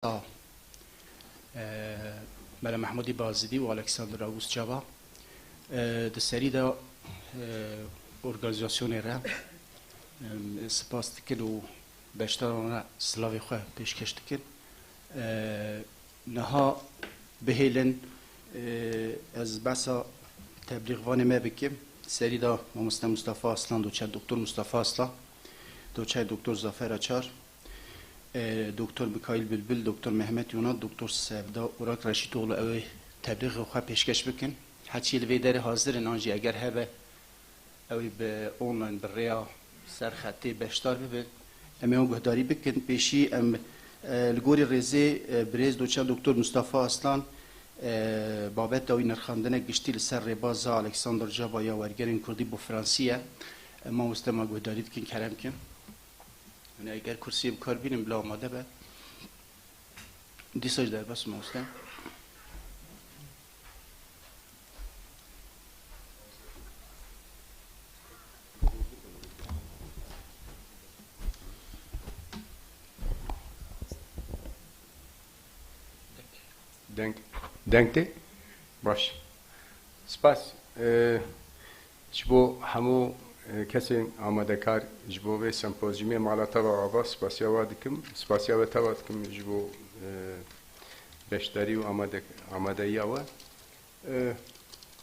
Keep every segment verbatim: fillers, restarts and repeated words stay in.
Sağ ol. Ee, Mele Mehmudî Bazidî û Alexander August Çaba, ee, di serî de, ee, organîzasyonê re, em, spas dikin û beşdaran re silavê xwe pêşkeş dikin. Ee, niha bihêlin, ee, ez behsa teblîxvanê me bikim. Serî de mamoste Mustafa Aslan, doçent doktor Mustafa Aslan, doçent doktor Zafer Açar, e, doktor Mikaîl Bilbil, doktor Mehmet Yona, doktor Sevda Urak Reşîtoğlu ew ê teblîxê xwe pêşkeş bikin. Heçî li vê derê hazir in, an jî eger hebe ew ê bi online, bi rêya ser xetê beşdar bibin. Em ê wan guhdarî bikin. Pêşî em, e, li gorî rêzê, e, birêz doçent doktor Mustafa Aslan, e, babeta wî nirxandine giştî li ser rêbaza Alexander Caba ya wergerên kurdî bo fransî ye. Em mamoste me guhdarî dikin, kerem kin. Yanî eger kursiyê bi kar bînin, bila amade be. Dîsa jî derbas mamoste. Deng, deng tê? Baş. Spas. Ee, Ji bo hemû, e, kesên amadekar ji bo vê sempozyumê mala te ve ava spasiya we dikim. Spasiya we teva dikim ji bo, e, beşdarî û amade-, amadeyiya we. E,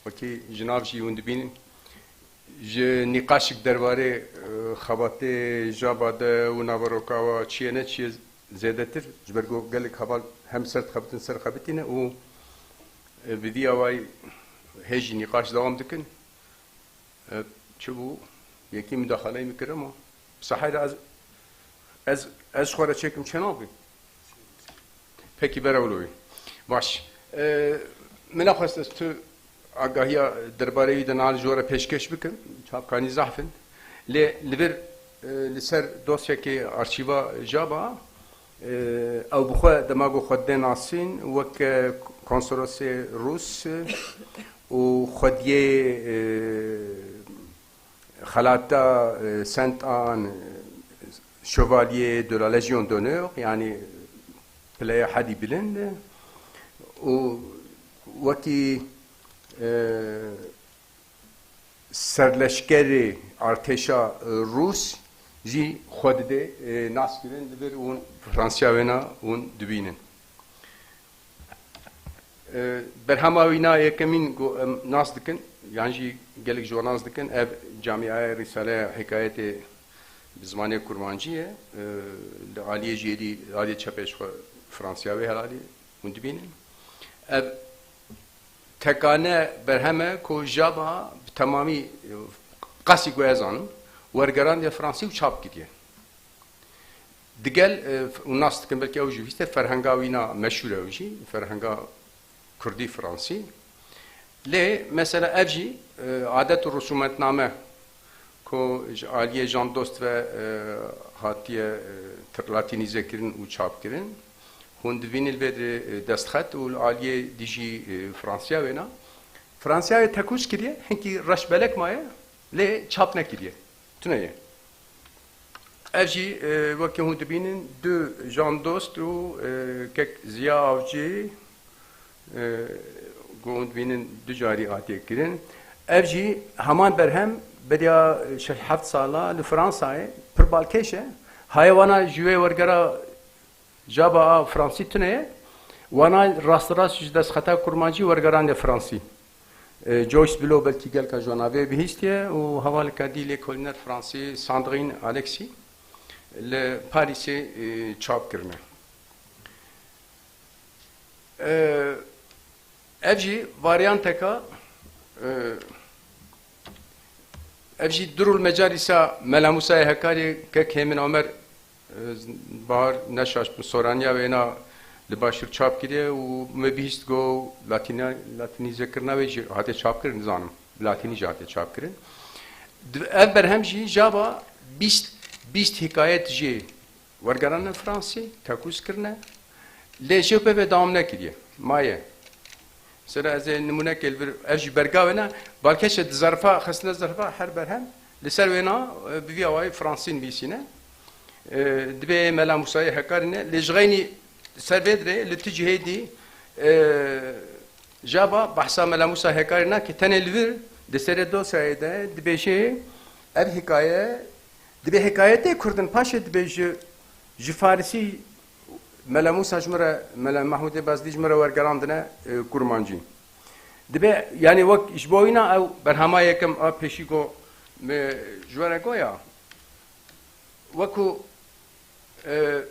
wekî ji nav jî hûn dibînin, ji nîqaşik derbarê, e, xebatê Jaba de û naveroka we çi ye ne çi ye zêdetir, ji ber ku gelek heval hem ser dixebitin, ser xebitîne û, e, bi vî awayî hê jî nîqaş dewam dikin. E, çi bû? Yekî mudaxaleyê min kir, ama bi sehayê de ez, ez, ez ji xwe re çêkim çê nabim. Pekî, berewlo wî. Baş. E, min nexwest ez tu agahiya derbarê wî de niha ji we re pêşkêş bikim. Çapkanî zehf in. Lê li vir, e, li ser dosyekê arşîva Jaba, e, ew bi xwe dema ku xwe didê nasîn wek, e, konsolosê Rûs û xwediyê, e, xelata, e, Sainte Anne, Chevalier de la Légion d'honneur, yanî pileya hedî bilind, û wekî, e, serleşkerê artêşa, e, Rûs jî xwe didê, e, naskirin, li vir hûn Fransiya wêna hûn dibînin. E, berhema wîna yekemîn ku em nas dikin, yan jî gelek ji we nas dikin, ev Camiaya Risaleya Hikayetê bi zimanê kurmancî ye. E, li aliyê jêrî, aliyê çepê ji xwe Fransiya wê helalî hûn dibînin. Ev tekane berhem e ku Jaba bi temamî, e, qasî ku ez zanim, wergerandiye Fransî û çap kiriye. Digel, e, û nas dikin, belkî ew jî bihîste, ferhenga wîna meşhûr e ew jî, ferhenga kurdî fransî. Lê mesela ev jî, e, adet û rusûmetname ku ji aliyê Jean Dost ve, e, hatiye, e, tir-, latînîze kirin û çap kirin. Hûn divînin vê di, e, destxet û li aliyê dijî, e, Fransiya wêna. Fransiyayê tekûz kiriye, hinkî reş belek maye, lê çap nekiriye. Tune ye. Ev jî, e, wekî hûn dibînin, du Jean Dost û, e, kek Ziya Avcî, e, ku hûn dibînin du carî hatiye kirin. Ev jî heman berhem beriya şeş heft sala li Fransayê pir balkêş e. Hayê wana ji wê wergera Jaba a fransî tune ye. Wana rasterast ji destxeta kurmancî wergerande fransî. E, Joyce Bilo belkî gelka ji wana vê bihîstiye û hevaleka dî lêkolîner fransî Sandrine Alexis li Parîsê, e, çap kirine. E, Ev jî varyanteka, e, ev jî Durul Mecalîsa Mela Musayê Hekarî kek Hêmin Omer, e, Bahar Neşaş bi soraniya wêna li Başûr çap kiriye û me bihîst ku latîna-, latînîzekirina wê jî hate çapkirin, nizanim, bi latînî jî hate çapkirin. Di-, ev berhem jî Jaba bîst, bîst hikayet jê wergerandine Fransî, tekûz kirine. Lê jê pê ve dewam nekiriye. Maye. Mesela ez ê nimûnekê li vir, ev jî berga wêna, balkêş e di zerfa, xistine zerfa her berhem, li ser wêna, e, bi vî awayî Fransî nivîsîne. E, dibê Mela Musayê Hekarî ne, lê ji xeynî Ser vê dirê li tu cihê dî, e, Jaba behsa Mela Mûsa Hekarî nake, tenê li vir di serê dosyayê de dibêje, ev hikaye, dibê hikayetê Kurd in, paşê dibê ji, ji Farisî Mela Mûsa ji min re, Mela Mehmûdê Bazdî ji min re wergerandine, e, Kurmancî. Dibê, yanî wek ji bo wîna ew berhema yekem a pêşî ku me ji we re goya, wekû, e,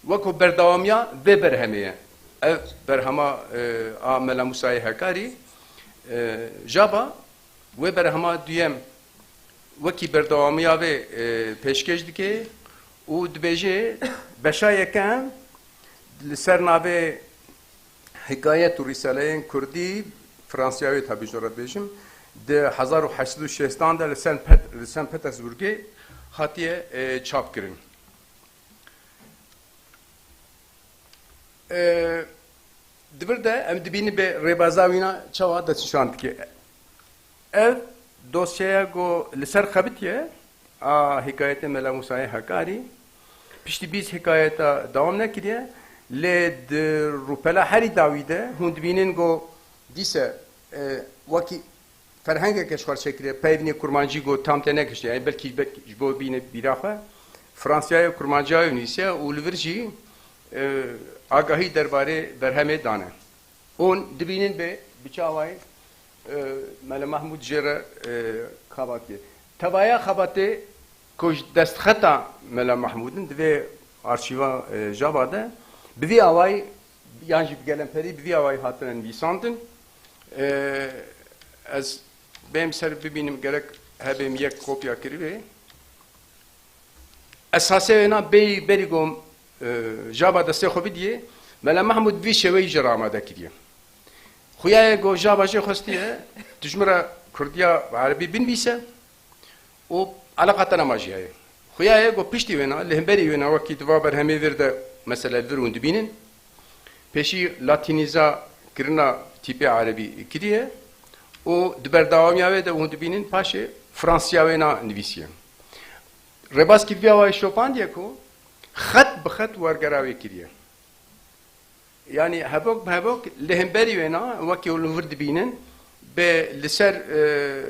wekû berdewamiya vê berhemê ye. Ev berhema, e, a Mela Mûsayê Hekarî, e, Jaba wê berhema duyem wekî berdewamiya vê, e, pêşkêş dike û dibêje, beşa yekem li ser navê Hikayet û Rîsaleyên Kurdî, Fransiyayê, tabî ji re dibêjim, di hezar û heşt sed û şêstan de li Sen Pet-, li Sen Petersburgê hatiye, e, çapkirin. E, di vir de em dibînin bê rêbaza wîna çawa destnîşan dike. Ev dosyeya ku li ser xebitiye, a hikayetê Mela Mûsayê Hekarî, piştî bîst hikayeta dewam nekiriye, lê di rûpela herî dawî de hûn dibînin ku dîse, e, wekî ferhengeke ji xwe çêkiriye, peyvînê kurmancî ku tam tênegihiştiye, yani belkî, belkî ji bo bîne bîra xwe, Fransiyayê kurmancî ya nivîsiye û li vir jî, e, agahî derbarê berhemê dane. Hûn dibînin bê bi çi awayî, e, Mele Mahmûd jê re, e, xebat kir. Tevaya xebatê ku ji destxeta Mele Mahmûd in, di vê arşîva, e, Jaba de, bi vî awayî yan jî bi gelemperî bi vî awayî hatine nivîsandin. E, ez bêm ser bibînim, gerek hebêm yek kopya kiribê. Esasê wêna bêyî berî ku, e, Jaba destê xwe bidiyê, Mela Mahmûd vî şêweyî jê re amade kiriye. Xuya ye ku Jaba jê xwestiye, tu ji min re kurdiya erebî binivîse û eleqa te nema jî heye. Xuya ye ku piştî wêna, li hemberî wêna, wekî di va berhemê vir de, mesela, li vir hûn dibînin, pêşî latînîza kirina tîpê erebî kiriye û di berdewamiya wê de hûn dibînin, paşê Fransiya wêna nivîsiye. Rêbazkî vî awayî şopandiye ku xet bi xet wergera wê kiriye. Yanî hevok bi hevok li hemberî wêna, wekî hûn li vir dibînin, bi li ser, e,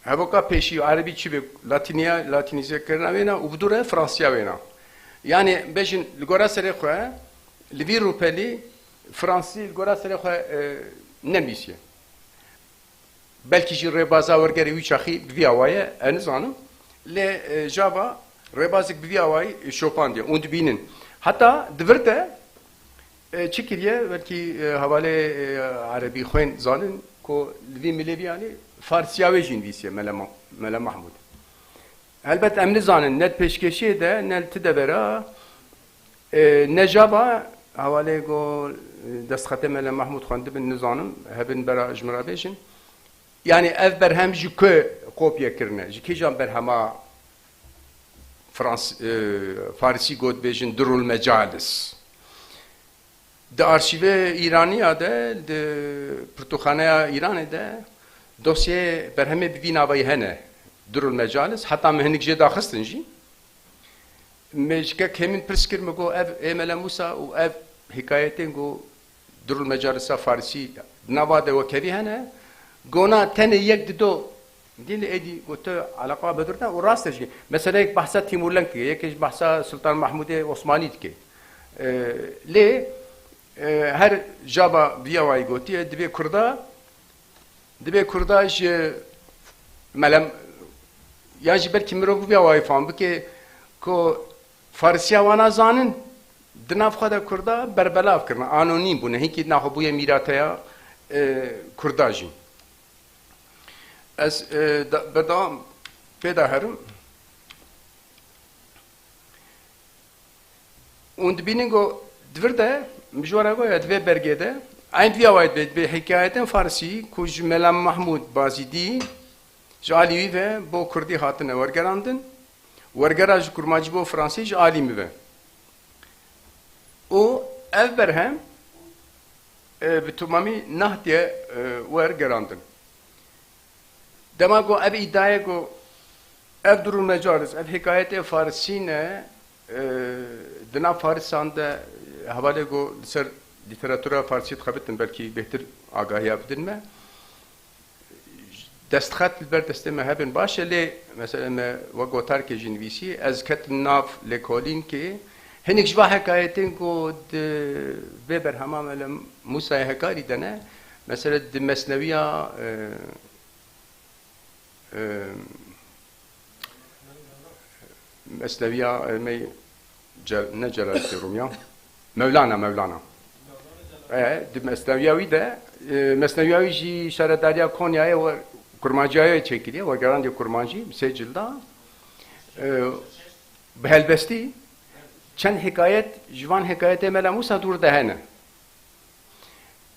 hevoka pêşî û erebî çi be, latîniya, latînîze kirina wêna û bi dû re Fransiya wêna. Yanî bêjin li gora serê xwe, li vî rûpelî Fransî li gora serê xwe, e, nenivîsiye. Belkî jî rêbaza wergerê wî çaxî bi vî awayî ye, ez nizanim. Lê, e, Java rêbazek bi vî awayî şopandiye. Hûn dibînin. Heta di vir de, e, çi kiriye? Belkî, e, hevalê, e, erebî xwên zanin ku li vî milê vî yanî Farsiya wê jî nivîsiye Mele Ma-, Mele Mahmûd. Helbet em nizanin, ne di pêşkêşiyê de, ne li ti devera, e, ne Java, hevalê ku, e, destxetê Mele Mahmûd xwendibin, nizanim, hebin bera ji min re bêjin. Yanî ev berhem ji ku kopye kirine? Ji kîjan berhema Frans-, e, Farisî got bêjin Durul Mecalis? Di arşîvê Îraniya de, di pirtûkxaneya Îranê de dosyê berhemê bi vî navayî hene, Durul Mecalis. Heta min hinek jê daxistin jî. Me ji kek Hêmin pirs kir, me got, ev ê Mele Mûsa û ev hikayetên ku Durul Mecalisa Farisî di nava de wekevî hene. Gona tenê yek dido Dîn êdî got, tu eleqa bi dûr de û rast e jî. Mesela yek behsa Tîmûrleng dike, yekê ji behsa Sultan Mahmûdê Osmanî dike. E, lê, e, her Java vî awayî gotiye, dibê Kurda, dibê Kurda ji melem, yan jî belkî mirov vî awayî fam bike ku Farisiya wana zanin, di nav xwe de Kurda berbelav kirine, anonîm bûne, hinkî di nav xwe bûye mîrateya, e, Kurda jî. Ez, e, da, berdewam pê de herim. Hûn dibînin ku di vir de, min ji we re goya, di vê bergê de, eyn vî awayî dibe, dibe hikayetên Farsî ku ji Mela Mahmûd Bazîdî, ji alî wî ve bo Kurdî hatine wergerandin, wergera ji Kurmancî bo Fransî ji alî min ve. Û ev berhem, e, bi temamî nehatiye, e, wergerandin. Dema ku ev îdiayê ku ev Durul Mecalis, ev hikayetê Farisî ne, e, di nav Farisan de Hevalê ku li ser lîteratûra farsî dixebitin, belkî bêhtir agahiya bidin me. Destxet li ber destê me hebin baş e, lê mesela me wek gotarkê jî nivîsî, ez ketim nav lêkolînkê. Hinek ji va hekayetên ku di vê berhema me li Mûsayê Hekarî de ne, mesela di mesnewiya, e, e, mesnewiya, e, me Ce-, ne Celaleddîn Rûmiya. Mewlana, Mewlana. E, di mesnewiya wî de, e, mesnewiya wî jî şaredariya Konyayê û Kurmanciyayê çêkiriye, wergerandiye Kurmancî, bi sê cilda. E, bi helbestî, çend hikayet, ji van hikayetê Mela Mûsa dûr de hene.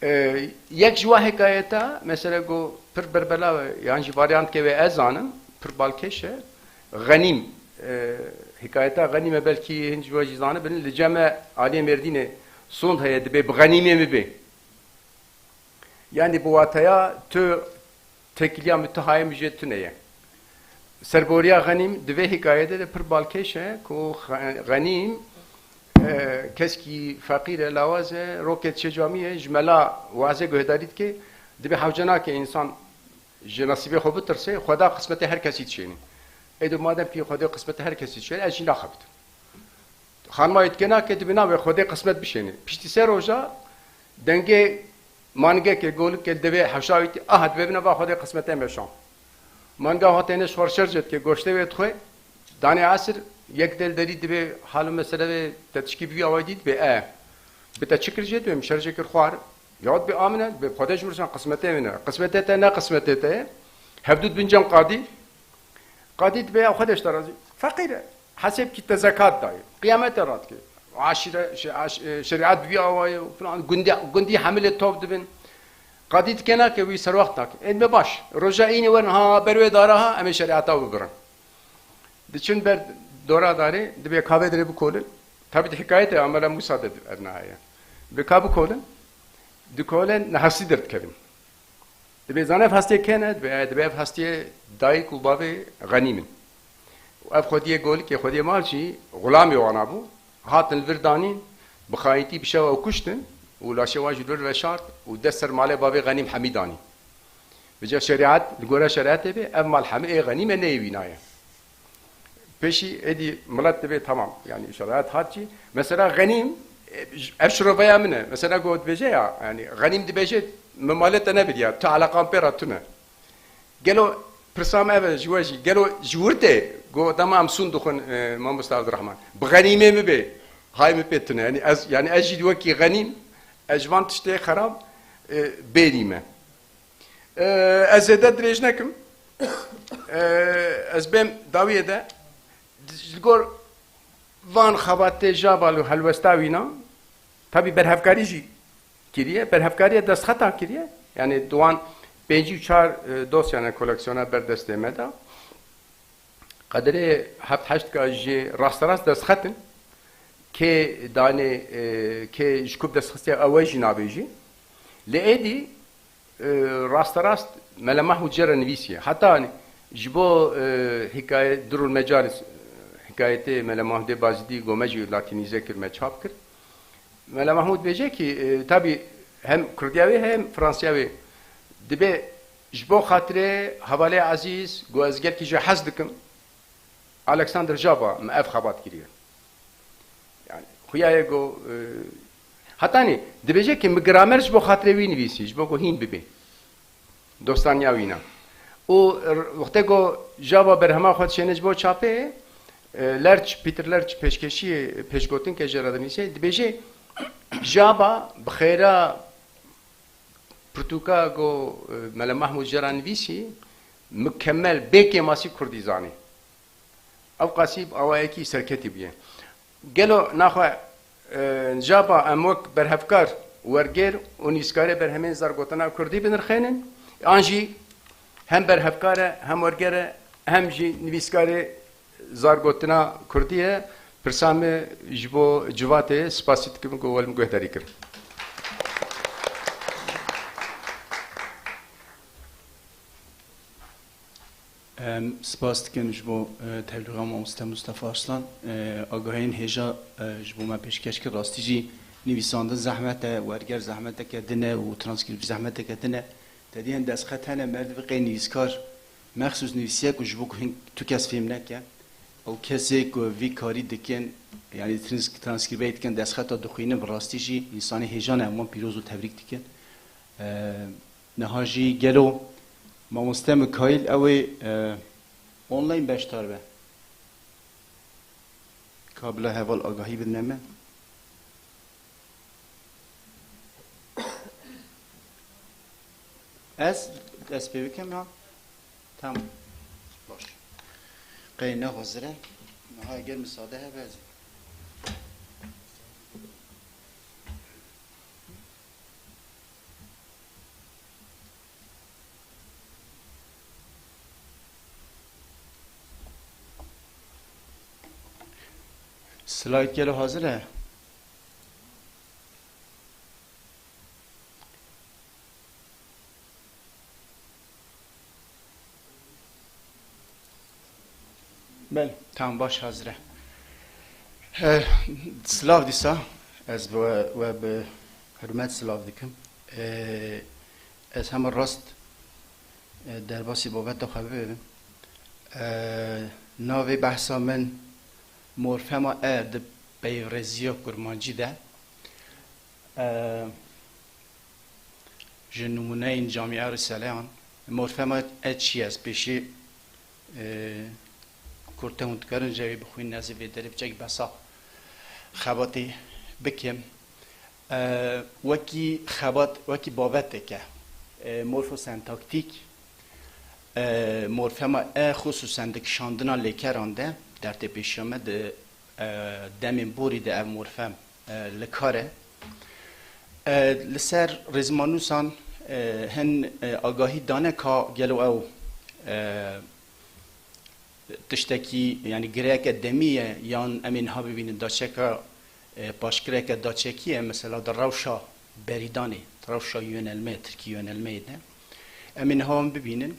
E, yek ji wa hikayeta, mesela ku pir berbelav e, yan jî varyantkê wê ez zanim, pir balkêş e. Xenîm, e, hikayeta Xenîm e, belkî hin ji we jî zanibin, li cem me aliyê Mêrdînê sond heye, dibê bi Xenîmê min bê. Yani bi wateya tu têkiliya min, tu hayê min jê tune ye. Serboriya Xenîm di vê hikayede de pir balkêş e ku Xe-, Xenîm, e, keskî feqîr e, lawaz e, rokê diçe camiyê, ji mela wazê guhdarî dike, dibê hewce nake însan ji nesîbê xwe bitirse, Xweda qismetê her kesî dişêne. Ê do madem ki Xwedê qismetê her kesî dişêne, ez jî naxebitim. Xanima wê dike nake, dibê na wê Xwedê qismet bişêne. Piştî sê roja dengê mangekê, golikê li devê hewşa wî tê, aha, dibê bine va Xwedê qismetê me şan. Manga xwe têne ji xwe re şerje dike, goştê wê dixwe, danê esir, yek del derî dibê hal û mesele wê te tişkî bivî awayî dî, dibê e. Bi te çi kir jê, dibê min şerje kir xwar. Ya dibê a min e, dibê Xwedê ji min re şan, qismetê min e. Qismetê te ne qismetê te ye. Hevdû dibin cem qadî. Qadî dibê ya Xwedê ji te razî. Feqîr e. Hesêb kî te zekat dayê. Qiyamete radikê. Aşîre-, şe-, aş-, e, şerîet bi vî awayê û filan. Gundî, gundî hemilê top dibin. Qadî dike nake, wî serwext nake. Ê dibê baş. Roja înê werin ha ber wê dara ha, em ê şerîeta bibirin. Diçin ber dora darê, dibê ka vê derê bikolin. Tabî di hikayetê Amela Mûsa de ev niha heye. Dibê ka bikolin. Dikolin, nehestî derdikevin. Dibê zane ev hestiyê kê ne? Dibê, dibê ev hestiyê dayik û bavê Xenîm in. Û ev xwediyê golikê, xwediyê mal jî xulamê wana bû. Hatin li vir danîn, bi xayîntî bi şewa kuştin û laşê wan jî li vir veşart û dest ser malê bavê Xenîm Hemî danî. Vêca şerîet, li gora şerîetê bê, ev mal hemî ê Xenîm e, neyê wîna ye. Pêşî êdî milet dibê, tamam, yani şerîet hat jî. Mesela Xenîm, e, ev şiroveya min e. Mesela ku dibêje ya, yani Xenîm dibêje, min malê te nebidiya, tu eleqan pê re tune. Gelo pirsa me ev e ji we jî, gelo ji wir tê, ku dema em sûn dixwin, e, mamosta Abdurrahman, bi Xenîmê min bê, hay min pê tune. Yani ez, yani ez jî wekî Xenîm, ez ji van tiştê xerab, e, bêrî me. E, ez zêde dirêj nekim. E, ez bêm dawiyê de. Ji gor van xebatê Java û helwesta wîna, tabî berhevkarî jî kiriye, berhevkariye destxeta kiriye. Yani di wan pêncî û çar, e, dosyane koleksiyona ber destê me de. Qedirê heft heşt ka jê rasterast destxet in. Kê danê, e, kê ji ku bi dest xistiye, ew e jî nabêjî. Lê êdî, e, rasterast Mele Mahmûd jê re nivîsiye. Heta, hani, ji bo, e, hikaye Durul Mecalis, e, hikayetê Mele Mahmûdê Bazîdî ku me jî latînîze kir, me çap kir. Mele Mahmûd bêje ki, e, tabî hem kurdiya wê hem fransiya wê. Dibê ji bo xatirê hevalê ezîz ku ez gelkî jê hez dikim, Alexander Java min ev xebat kiriye. Yani, xuya ye ku, e, hetanî dibêje ki min gramer ji bo xatirê wî nivîsî, ji bo ku hîn bibê. Dostaniya wîna. Û r-, wextê ku Java berhema xwe dişêne ji bo çapê, e, Lerch, Peter Lerch pêşkêşiyê pêşgotinke jê re dinivîse, dibêje, Java bi xêra pirtûka ku, e, Mele Mahmûd jê re nivîsî, mikemel, bê kêmasî kurdî zanî. Ew qasî bi awayekî serketî bûye. Gelo naxwe, e, Java em wek berhevkar, wergêr û nivîskarê berhemên zargotina kurdî binirxênin? An jî hem berhevkar e, hem wergêr e, hem jî nivîskarê zargotina kurdî ye? Pirsa me ji bo civatê, spasî dikim ku we li min guhdarî kir. Em spas dikin ji bo, e, tebliğa mamoste Mustafa Arslan. E, agahiyên hêja, e, ji bo me pêşkeş kir. Rastî jî Nivîsandin zehmet e, werger zehmeteke din e û transkrîpt zehmeteke din e. Te dî hin destxet hene, meriv qey nivîskar mexsûs nivîsiye ku ji bo ku hin tu kes fêm neke. Ew kesê ku vî karî dikin, yanî trans-, transkrîbeyê dikin, destxeta dixwînin, bi rastî jî însanê hêjan e, em wan pîroz û tebrîk dikin. Eee, niha jî gelo mamoste Mikaîl ew ê, eee, online beşdar be? Ka bila heval agahî bidine me. Ez, ez pê bikim ya. Tamam. Baş. Qey ne hazir e. Niha eger misade hebe ez ê. Slide gelo hazir e? Belê, tamam, baş, hazir e. Eh, silav dîsa, ez we, we bi hurmet silav dikim. Eh, ez hema rast, eh, derbasî babeta xwe bibim. Eh, navê behsa min morfema e di peyrêziya kurmancî de. Eh, Ji nimûneyên Camîa Risaleyan, morfema e çi ye? Ez pêşî, e, kurte hûn dikarin ji wê bixwînin, ez ê vê derê biçek behsa xebatê bikim. E, wekî xebat, wekî babeteke, e, morfosentaktîk, e, morfema e xusûsen di kişandina lêkeran de, dertê pêşiya me di, e, demên borî de ev morfem e, li kar e. E, li ser rêzmanûsan, e, hin, e, agahî dane ka gelo ew, e, tiştekî, yanî gireyeke demî ye, yan em ê niha bibînin daçeka, e, paşgireke daçekî ye, mesela di rewşa berîdanê, rewşa yönelme, tirkî yönelmeyê de. Em ê niha wan bibînin.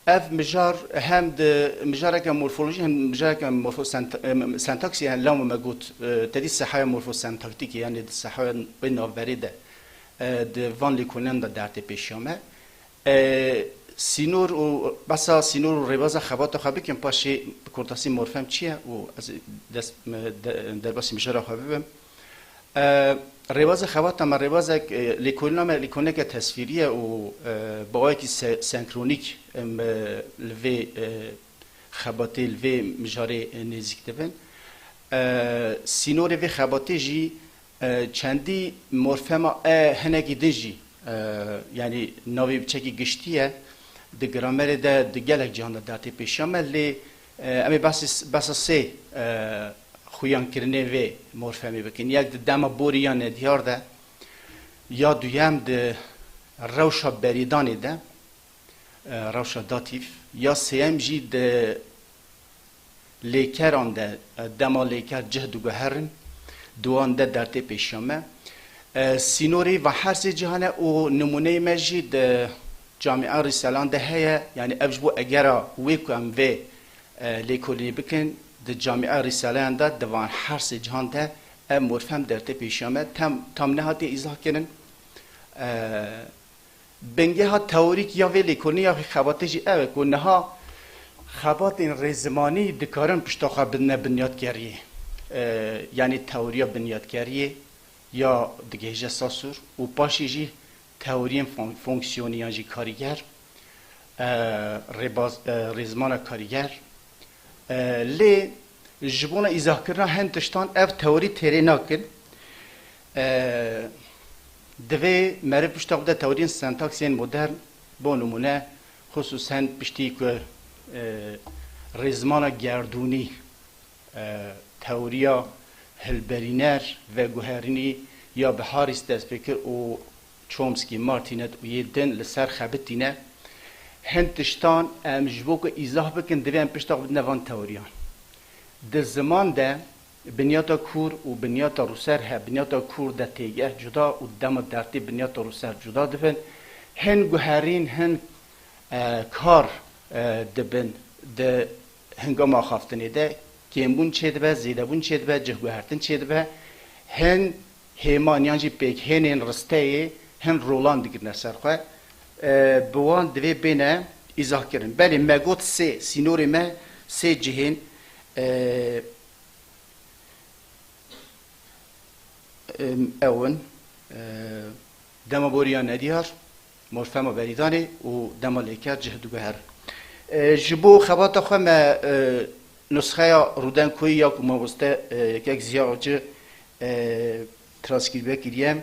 Ev mijar hem di mijareke morfolojî hem mijareke morfosent-, em, sentaksî, yani lewma me got, e, te dî sehaya morfosentaktîkê, yani di sehaya wê navberê de, e, di van lêkolînan de dertê pêşiya me. E, sînor û behsa sînor û rêbaza xebata xwe bikin, paşê bi kurtasî morfem çi ye û ez dest, me de, derbasî mijara xwe bibim. E, rêbaza xebata me rêbazek, e, lêkolîna me lêkolîneke tesvîrî ye û, e, bi awayekî se-, senkronîk em, e, li vê, e, xebatê, li vê mijarê, e, nêzîk dibin. E, sînorê vê xebatê jî, e, çendî morfema e hinekî din jî, e, yanî navê biçekî giştî ye. Di gramerê de di gelek cihan de dertê pêşiya me, lê, e, em ê behsê, behsa sê, e, xuyankirinê vê morfemê bikin. Yek di dema borî ya nediyar de, ya duyem di rewşa berîdanê de, e, rewşa datîf, ya sêyem jî di lêkeran de, e, dema lêker cih diguherin, di wan de dertê pêşiya me. E, sînorê van her sê cihan e û nimûneyê me jî di Camîa Rîsalan de heye, yanî ev ji bo egera wê ku em vê, e, lêkolînê bikin, di Camîa Rîsaleyan de di van her sê cihan de ev morfem dertê pêşiya me. Tam, tam nehatiye îzah kirin. E, Bingeha teorîk ya vê lêkolînê ya vê xebatê jî ew e ku niha xebatên rêzimanî dikarin pişta xwe bidine binyatgeriyê. E, yanî teoriya binyatgeriyê ya digihêje Saussure û paşê jî teoriyên fon-, fonksiyonî yan jî karîger, e, rêbaz-, e, rêzmana karîger, E, lê ji bona îzahkirina hin tiştan ev teorî têrê nakin. E, divê meriv pişta xwe bide teoriyên sentaksiyên modern, bo nimûne, xisûsen piştî ku, e, rêzmana gerdûnî, e, teoriya hilberîner, veguherînî ya bi Harris dest pê kir û Chomsky, Martinet û yê din li ser xebitîne. Hin tiştan em ji bo ku îzah bikin, divê em pişta xwe bidine van teoriyan. Di ziman de binyata kûr û binyata rûser heye. Binyata kûr de têgeh cuda û dema dertê binyata rûser cuda dibin. Hin guherîn, hin, e, kar, e, dibin di hingama axaftinê de. Kêmbûn çêdibe, zêdebûn çêdibe, cihguhertin çêdibe. Hin hêman yan jî pêkhênên risteyê hin rolan digirine ser xwe. E, bi wan divê bêne îzahkirin. Belê me got sê, sînorê me sê cihên, e, em, ew in, e, dema boriya nediyar, morfema berîdanê û dema lêker cih diguherin. E, ji bo xebata xwe me, e, nusxeya Rûdenkoyî ya ku mamoste, e, Yekek Ziya Avcı, e, transkrîbe kiriye,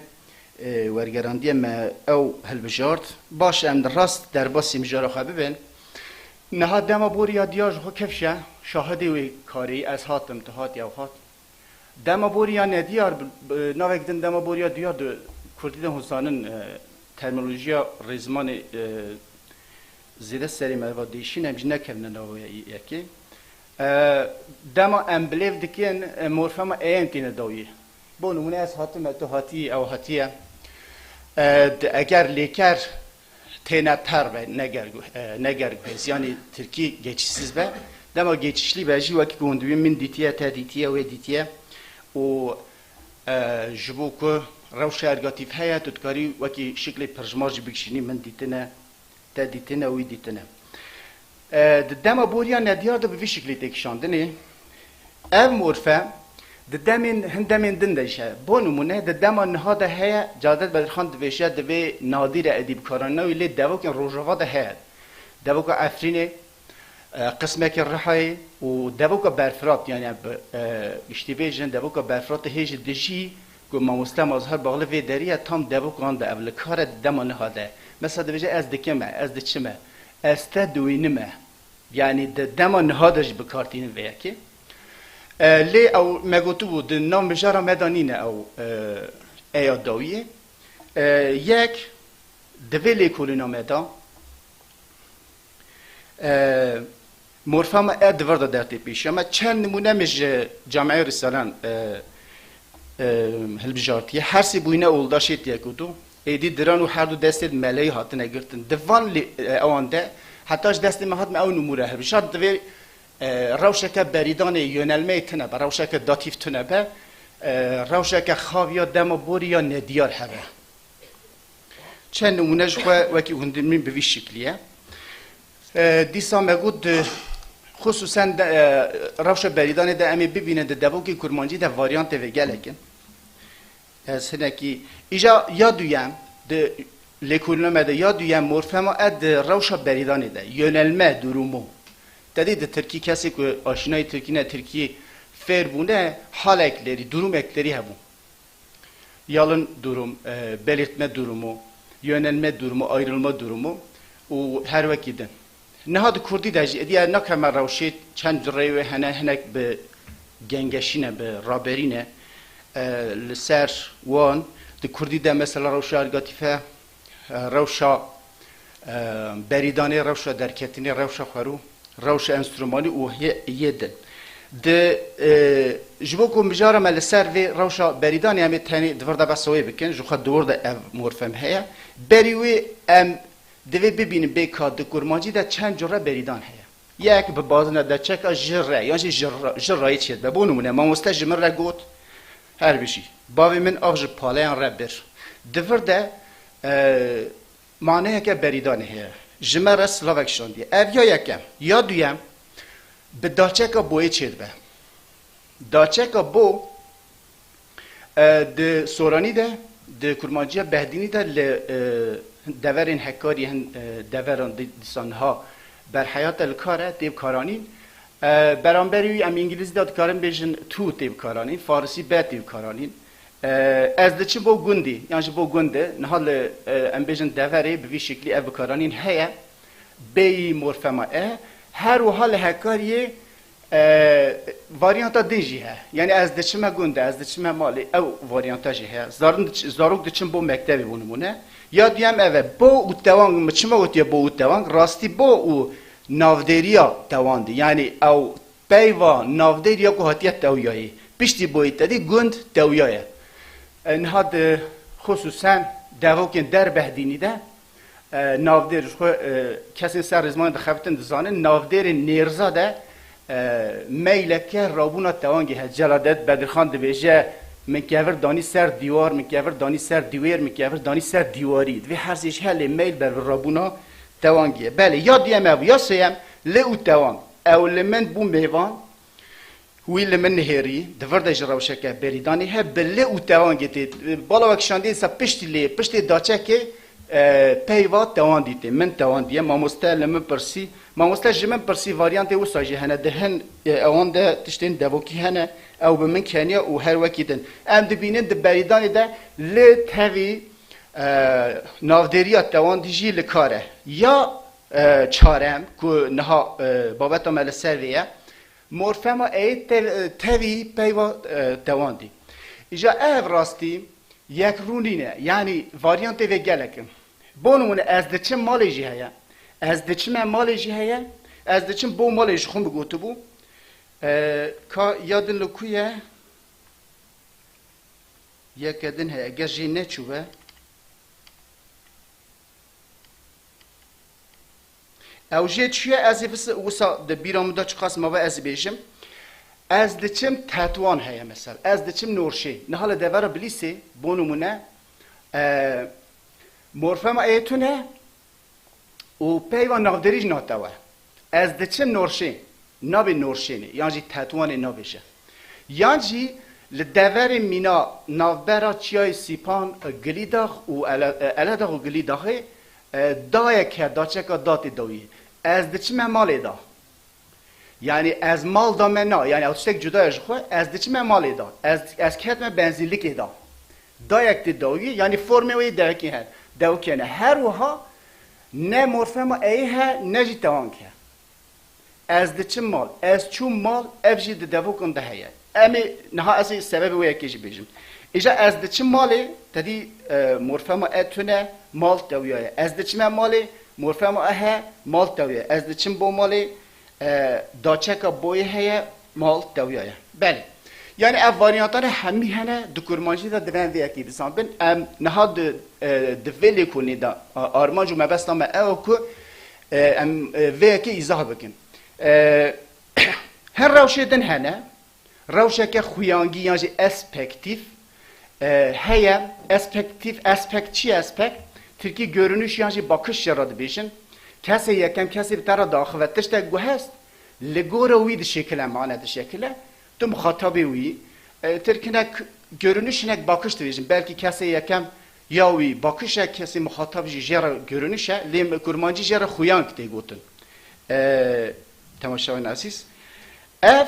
e, wergerandiye me ew hilbijart. Baş em di rast derbasî mijara xwe bibin. Niha dema boriya diyar ji xwe kifş e, şahidê wê karê yî ez hatim, tu hatî, ew hat. Dema boriya nediyar, bi, bi navek din dema boriya diyar di kurdî de hûn zanin, e, terminolojiya rêzimanê, e, zêde serê me va değişîn, em jî nekevine nava yekê. E, dema em bilêv dikin, e, morfema ê yên têne dawiyê. Bo nimûne ez hatime, tu hatiyî, ew hatiye. E, di, eger lêker têne per be, neger gu-, e, neger guhêz, yanî tirkî geçişsiz be. Dema geçişlî be jî wekî ku hûn dibîn min dîtiye, te dîtiye, wê dîtiye. Û, e, ji bo ku rewşa ergatîf heye, tu dikarî wekî şiklê pirjmar jî bikişînî, min dîtine, te dîtine, wî dîtine. E, di dema boriya nediyar de bi vî şiklî tê kişandinê. Ev morfem di demên, hin demên din de jî heye. Bo nimûne, di dema niha de heye, Cevdet Bedirxan dibêje, divê nadîr e êdî bikaranîna wî, lê devokên Rojava de heye. Devoka Efrînê, e, qismekî Rihayê û devoka Berfirat, yanî em bi, e, giştî bêjin, devoka Berfiratê hê ji dijî ku mamoste Mazhar Baxli vê derî ye, tam devokan de ev li kar e, di dema niha de. Mesela dibêje, ez dikim e, ez diçim e, ez te diwînim e. Yanî di dema niha de jî bi kar tînin vê yekê. E, lê ew me gotibû, di nav mijara me de nîne ew, e, eya dawiyê. E, yek, di vê lêkolîna me de, e, morfema e di vir de dertê pêşiya me. Çend nimûne min ji Camiyê Rîsalen, e, e, hilbijartiye. Her sê bûyne oldaşê tê goto. Êdî diran û her du destê di meleyî hatine girtin. Di van lê, e, ewan de, heta ji destê me hat me ew nimûre hilbijart. Divê, e, rewşeke berîdanê yönelmeyê tune be, rewşeke datîf tune be, e, rewşeke xaviya dema borî ya nediyar hebe. Çend nimûne ji xwe wekî hûn dimîn bi vî şiklî ye. E, dîsa me got, di, xisûsen de, e, rewşa berîdanê de em ê bibînin di devokê kurmancî de varyantê vê gelek in. Ez hinekî, îja ya duyem, di lêkolîna me de ya duyem morfema e di rewşa berîdanê de, yönelme durumu. Te dî di tirkî kesê ku aşînayî tirkî ne, tirkî fêr bûne, haleklerî, durumeklerî hebû. Yalın durum, e, belirtme durumu, yönelme durumu, ayrılma durumu û her wekî din. Niha di kurdî de jî, êdî ez nakeme rewşê çend rêwê hene, hinek bi gengeşî ne, bi raberî ne, e, li ser wan, di kurdî de mesela rewşa ergatîfe, e, rewşa, e, berîdanê, rewşa derketinê, rewşa xwerû, rewşa enstrûmanî û hê-, yê din. Di, e, ji bo ku mijara me li ser vê rewşa berîdanê em ê tenê di vir de behsa wê bikin, ji xwe di wir de ev morfem heye. Berî wê em divê bibînin bê ka di kurmancî de çend cure berîdan heye. Yek bi bazine de çeka ji re, yan jî ji ra-, ji rayê çêdibe. Bo nimûne, mamoste ji min re got, her bijî, bavê min av ji paleyan re bir. Di vir de, e, maneyeke berîdanê heye. Ji me re silavek şandiye. Ev ya yekem. Ya duyem, bi daçeka boyê çêdibe. Daçeka bo, e, di soranî de, di kurmanciya behdînî de li, e, deverên Hekarî hin, e, deveran di-, dîsa niha berheyat e, li kar e, tê bikaranîn. E, beramberî wî em îngilîzî de dikarin bêjin to tê bikaranîn, farisî be tê bikaranîn. E, ez diçim bo gundî, yan ji bo gundê, niha li, e, em bêjin deverê bi vî şiklî ev bikaranîn heye, bêyî morfema e. Her wiha li Hekariyê, e, varyanta din jî heye. Yanî ez diçime gundê, ez diçime malê, ew varyanta jî heye. Zarin diç-, zarok diçin bo mektebê bo nimûne. Ya duyem ev e, bo û tewang, min çima gotiye bo û tewang? Rastî bo û navdêriya tewandî. Yanî ew peyva navdêr ya ku hatiye tewiyayê. Piştî boyî te dî gund tewiyaye. E, niha di xisûsen devokên der behdînî de, e, navdêr ji xwe, e, kesên ser rêzmanê dixebitin dizanin, navdêrên nêrza de, e, meyleke rabûna tewangê heye. Celadet Bedirxan dibêje, Min kevir danî ser dîwar, min kevir danî ser dîwêr, min kevir danî ser dîwarî. Divê her sê ji helê meyl ber bi rabûna tewangî ye. Belê, ya duyem ev, ya sêyem, lê û tewang. Ew li min bû mêvan, wî li min nihêrî, di vir de ji rewşeke berîdanê he, bi lê û tewangê tê. Bala wek şandiyê se piştî lê, piştê daçekê, e, peyva tewandî tê. Min tewandiye, mamoste li min pirsî, Mamoste ji min pirsî, varyantê wisa jî hene, di hin, e, ewan de tiştên devokî hene, ew bi min keniya û her wekî din. Em dibînin di berîdanê de li tevî, e, navdêriya tewandî jî li kar e. Ya, e, çarem ku niha, e, babeta me li ser vê ye, morfema ê te-, tevî peyva, e, tewandî. Îja ev rastî, Yekrû nîne, yanî varyantê vê gelek in. Bo nimûne, ez diçim malê jî heye. Ez diçime malê jî heye. Ez diçim bo malê ji xwe min gotibû. E, ka ya din li ku ye? Yeke din heye. Ger jê neçûbe. Ew jê çûye, ez ê vis-, wisa di bîra min de çiqas mabe ez ê bêjim. Ez diçim Tetwan heye mesela. Ez diçim Norşê. Niha li devera Bilîsê, bo nimûne, e, morfema ê tune û peyva navderî jî natewe. Ez diçim Norşê. Nabê Norşênê, yan jî Tetwanê nabêje. Yan jî li deverê mîna navbera çiyayê Sîpan, Gilîdax û Ele-, Eledax û Gilîdaxê, e, dayek he, daçeka da tê dawiyê. Ez diçime malê da. Yanî ez mal da me na, yanî ew tiştek cuda ye ji xwe, ez diçime malê da. Ez, ez ketime benzînlikê da. Dayek tê dawiyê, yanî formê wê yê dewekê he, dewikê ne. Her wiha ne morfema ê he, ne jî tewang he. Ez diçim mal, ez çûm mal, ev jî di devokan de heye. Em ê niha ez ê sebebê wê yekê jî bêjim. Îja ez diçim malê, tedî, e, morfema e tune, mal tewiyaye. Ez diçime malê, morfema e he, mal tewiyaye. Ez diçim bo malê, e, daçeka boyê heye, mal tewiyaye. Belê. Yani ev varyantane hemî hene, di kurmancî de divên vê yekê dîsan bin. Em niha di, e, di vê lêkolînê de, a, armanc û mebesta me ew e ku, e, em, e, vê yekê îzah bikin. E, Her rewşê din hene, rewşeke xuyangî yan jî espektîf, e, heye. Espektîf, aspect çi ye aspect? Tirkî görünüş yan jî bakış jê re dibêjin. Kesê yekem, kesê bi te re diaxive tiştek ku hest, li gora wî dişêkile, mane dişekile, tu muxatabê wî, e, tirk hinek görünüş, hinek bakış dibêjin. Belkî kesê yekem ya wî bakış e, kesê muxatab jî jê re görünüş e, lê kurmancî jê re xuyang tê gotin. E, temaşevanên ezîz, ev,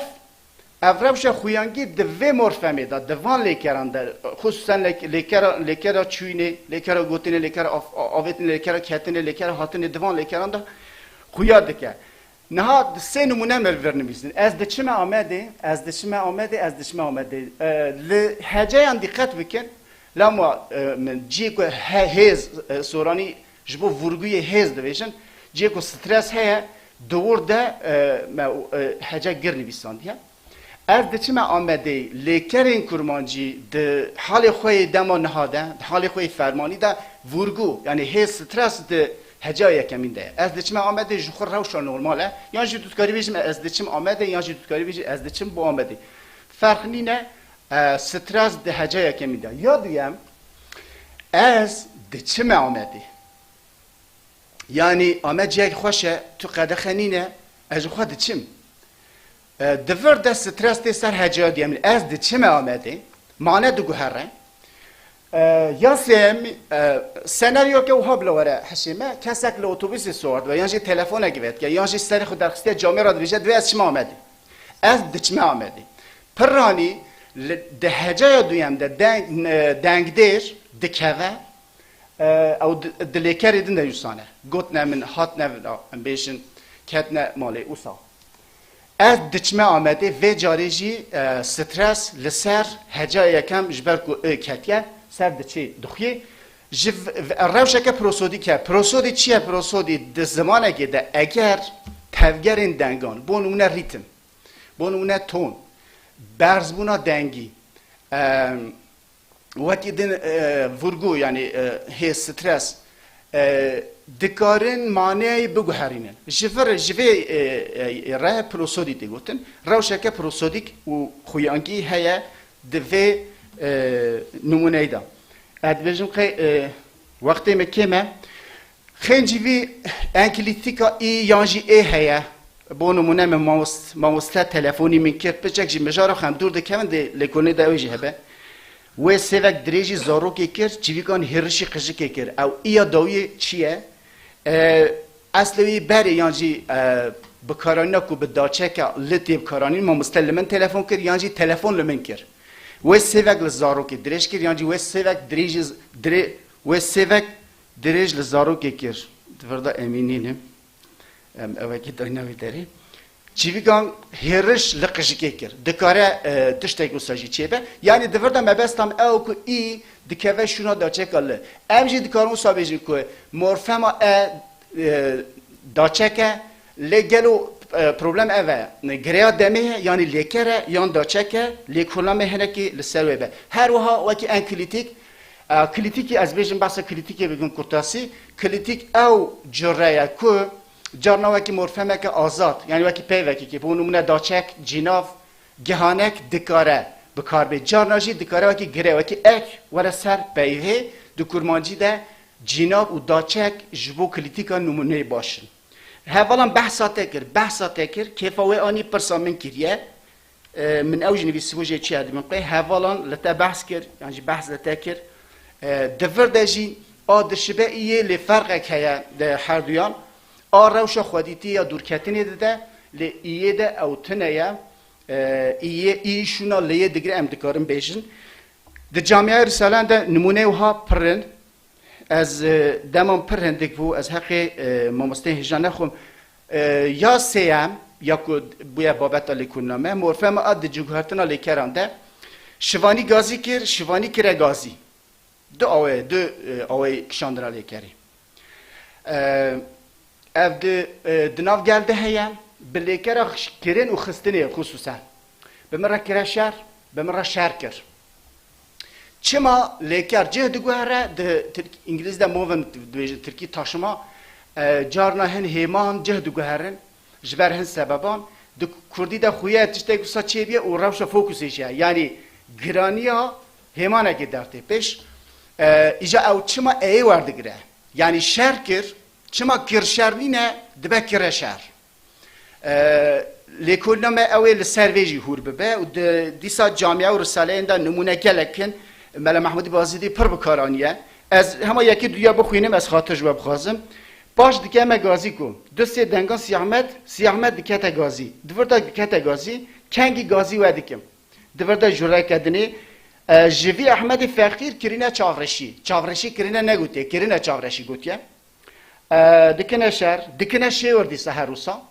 ev rewşa xuyangî di vê morfemê de, di van lêkeran de, xusûsen lêk-, lêkera, lêkera çûyînê, lêkera gotinê, lêkera av-, avêtinê, lêkera ketinê, lêkera hatinê, di van lêkeran de xuya dike. Niha di sê nimûne me li vir nivîstin. Ez diçime Amedê, ez diçime Amedê, ez diçime Amedê. E, li heceyan dîqet bikin, lama, e, min ciyê ku he-, hêz, e, soranî ji bo vurguyê hêz dibêjin, ciyê ku stres heye, di wir de, e, me, e, hece gir nivîsandiye. Ez diçime Amedê, lêkerên kurmancî di halê xwe yê dema niha de, di halê xwe yê fermanî de vurgu, yanî hê stres di heca yekemîn de ye. Ez diçime Amedê ji xwe rewşa normal e, yan jî tu dikarî bêjî ez diçim Amedê, yan jî tu dikarî bêjî ez diçim bo Amedê. Ferq nîne, e, stres di heca yekemîn de. Ya duyem, ez diçime Amedê. Yanî Amed cihek xweş e, tu qedexe nîne, ez ji xwe diçim. E, di vir de stres tê ser heceya duyemîn. Ez diçime Amedê. Mane diguhere. E, ya sêyemî, e, senaryoke wiha bila were hişê me, kesek li otobusê siwar dibe, yan jî telefonekî vedike, yan jî serê xwe derxistiye camê re dibêje, divê ez çime Amedê. Ez diçime Amedê. Pirranî li, di heceya duyem de deng, e, dengdêr dikeve, E, ew di, di lêkerê din de wisa ne. Gotine min, hatine vila, em bêjin, ketine malê wisa. Ez diçime Amedê, vê carê jî, e, stres li ser heca yekem ji ber ku ê ketiye, ser diçê dixuyê. Ji v-, v-, rewşeke prosodîk e. Prosodî çi ye? Prosodî di zimanekê de eger tevgerên dengan, bo nimûne rîtim, bo nimûne ton, berzbûna dengî, em, Wekî din, e, vurgu, yanî, e, hê stres, e, dikarin maneyê biguherînin. Ji vir, ji vê, e, e, re prosodî tê gotin. Rewşeke prosodîk û xuyangî heye di vê, e, nimûneyî de. Ez dibêjim qey, e, wextê me kêm e. Xêncî vî enkilîtîka î yan jî ê heye. Bo nimûne min mamost-, mamoste telefonî min kir, piçek jî mijara xwe em dûr dikevin, dê lêkolînê de ew jî hebe. Wê sêvek dirêjî zarokê kir, çivîkan hêrişî qijikê kir. Ew îya dawiyê çi ye? E, eslê wî berê yan jî, e, bikaranîna ku bi daçeke li tê bikaranîn, mamoste li min telefon kir, yan jî telefon li min kir. Wê sêvek li zarokê dirêj kir, yan jî wê sêvek dirêjî z-, dirê-, wê sêvek dirêj li zarokê kir. Di vir de emîn nînim. Em, ewekî dayna wî derê. Çivîkan hêriş li qijikê kir. Dikare, e, tiştek wisa jî çêbe. Yanî di vir de mebesta me ew ku î dikeve şûna daçeka li. Em jî dikarin wisa bêjin ku morfema e, e, daçek e, lê gelo, e, problem ev e. Gireya demê ye, yanî lêker e, yan daçek e, lêkolîna me hinekî li ser wê be. Her wiha wekî enkilîtîk, e, kilîtîkî ez bêjim, behsa kilîtîkê bikim kurtasî, kilîtîk ew cure ye ku carna wekî morfemeke azad, yanî wekî peyvekî, bo nimûne daçek, cînav, gihanek dikare bi kar bê. Carna jî dikare wekî gire, wekî ek were ser peyvê, di kurmancî de cînav û daçek ji bo kilîtîka nimûneyê baş in. Hevalan behsa te kir, behsa te kir, kêfa wê anî, pirsa min kiriye. E, min ew jî nivîsîbû, jê çi ye dibin qey hevalan li te behs kir, yan jî behs li te kir. E, di vir de jî a dişibe î yê lê ferqek heye di herduyan. A rewşa xwedîtî ya dûrketinê dide, lê î yê de ew tune ye. E, î yê, î şûna lê yê digire, em dikarin bêjin. Di camiya Risalen de nimûneyê wiha pir in. Ez, e, deman pir hindik bû, ez heqê, e, mamosteyên hêja nexwim. E, ya sêyem, ya ku bûye babeta lêkolîna me, morfema a di ciguhertina lêkeran de, şivanî gazî kir, şivanî kire gazî. Du awê, du, e, awê kişandina lêkerê. E, ev di, e, di nav gel de heye, bi lêkera ş-, kirin û xistinê xisûsen. Bi min re kire şer, bi min re şer kir. Çima lêker cih diguhere, di Tirk-, Îngilîz de movement dibêjin, Tirkî taşıma, e, carna hin hêman cih diguherin, ji ber hin sebeban, di Kurdî de xuye tiştek wisa çêbiye û rewşa fokusê jî heye. Yanî giraniya hêmanekê dertê pêş, e, îca ew çima eyê werdigire? Yanî şer kir, çima kir şer nîne, dibe kire şer. E, lêkolîna me ew ê li ser vê jî hûr bibe û di, dîsa camiya û risaleyên de nimûne gelek in. Mela Mehmûdî Bazîdî pir bi kar aniye. Ez hema yekî duya bixwînim, ez xatir ji we bixwazim. Paş dike me gazî ku du sê dengan Sî Ehmed, Sî Ehmed dikete gazî. Di vir de dikete gazî, kengî gazî we dikim. Di vir de jûreke dinê, e, ji vî Ehmedê feqîr kirîne çavreşî. Çavreşî kirîne negotiye, kirîne çavreşî gotiye. E, dikine şer, dikine şêwir dîsa her wisa.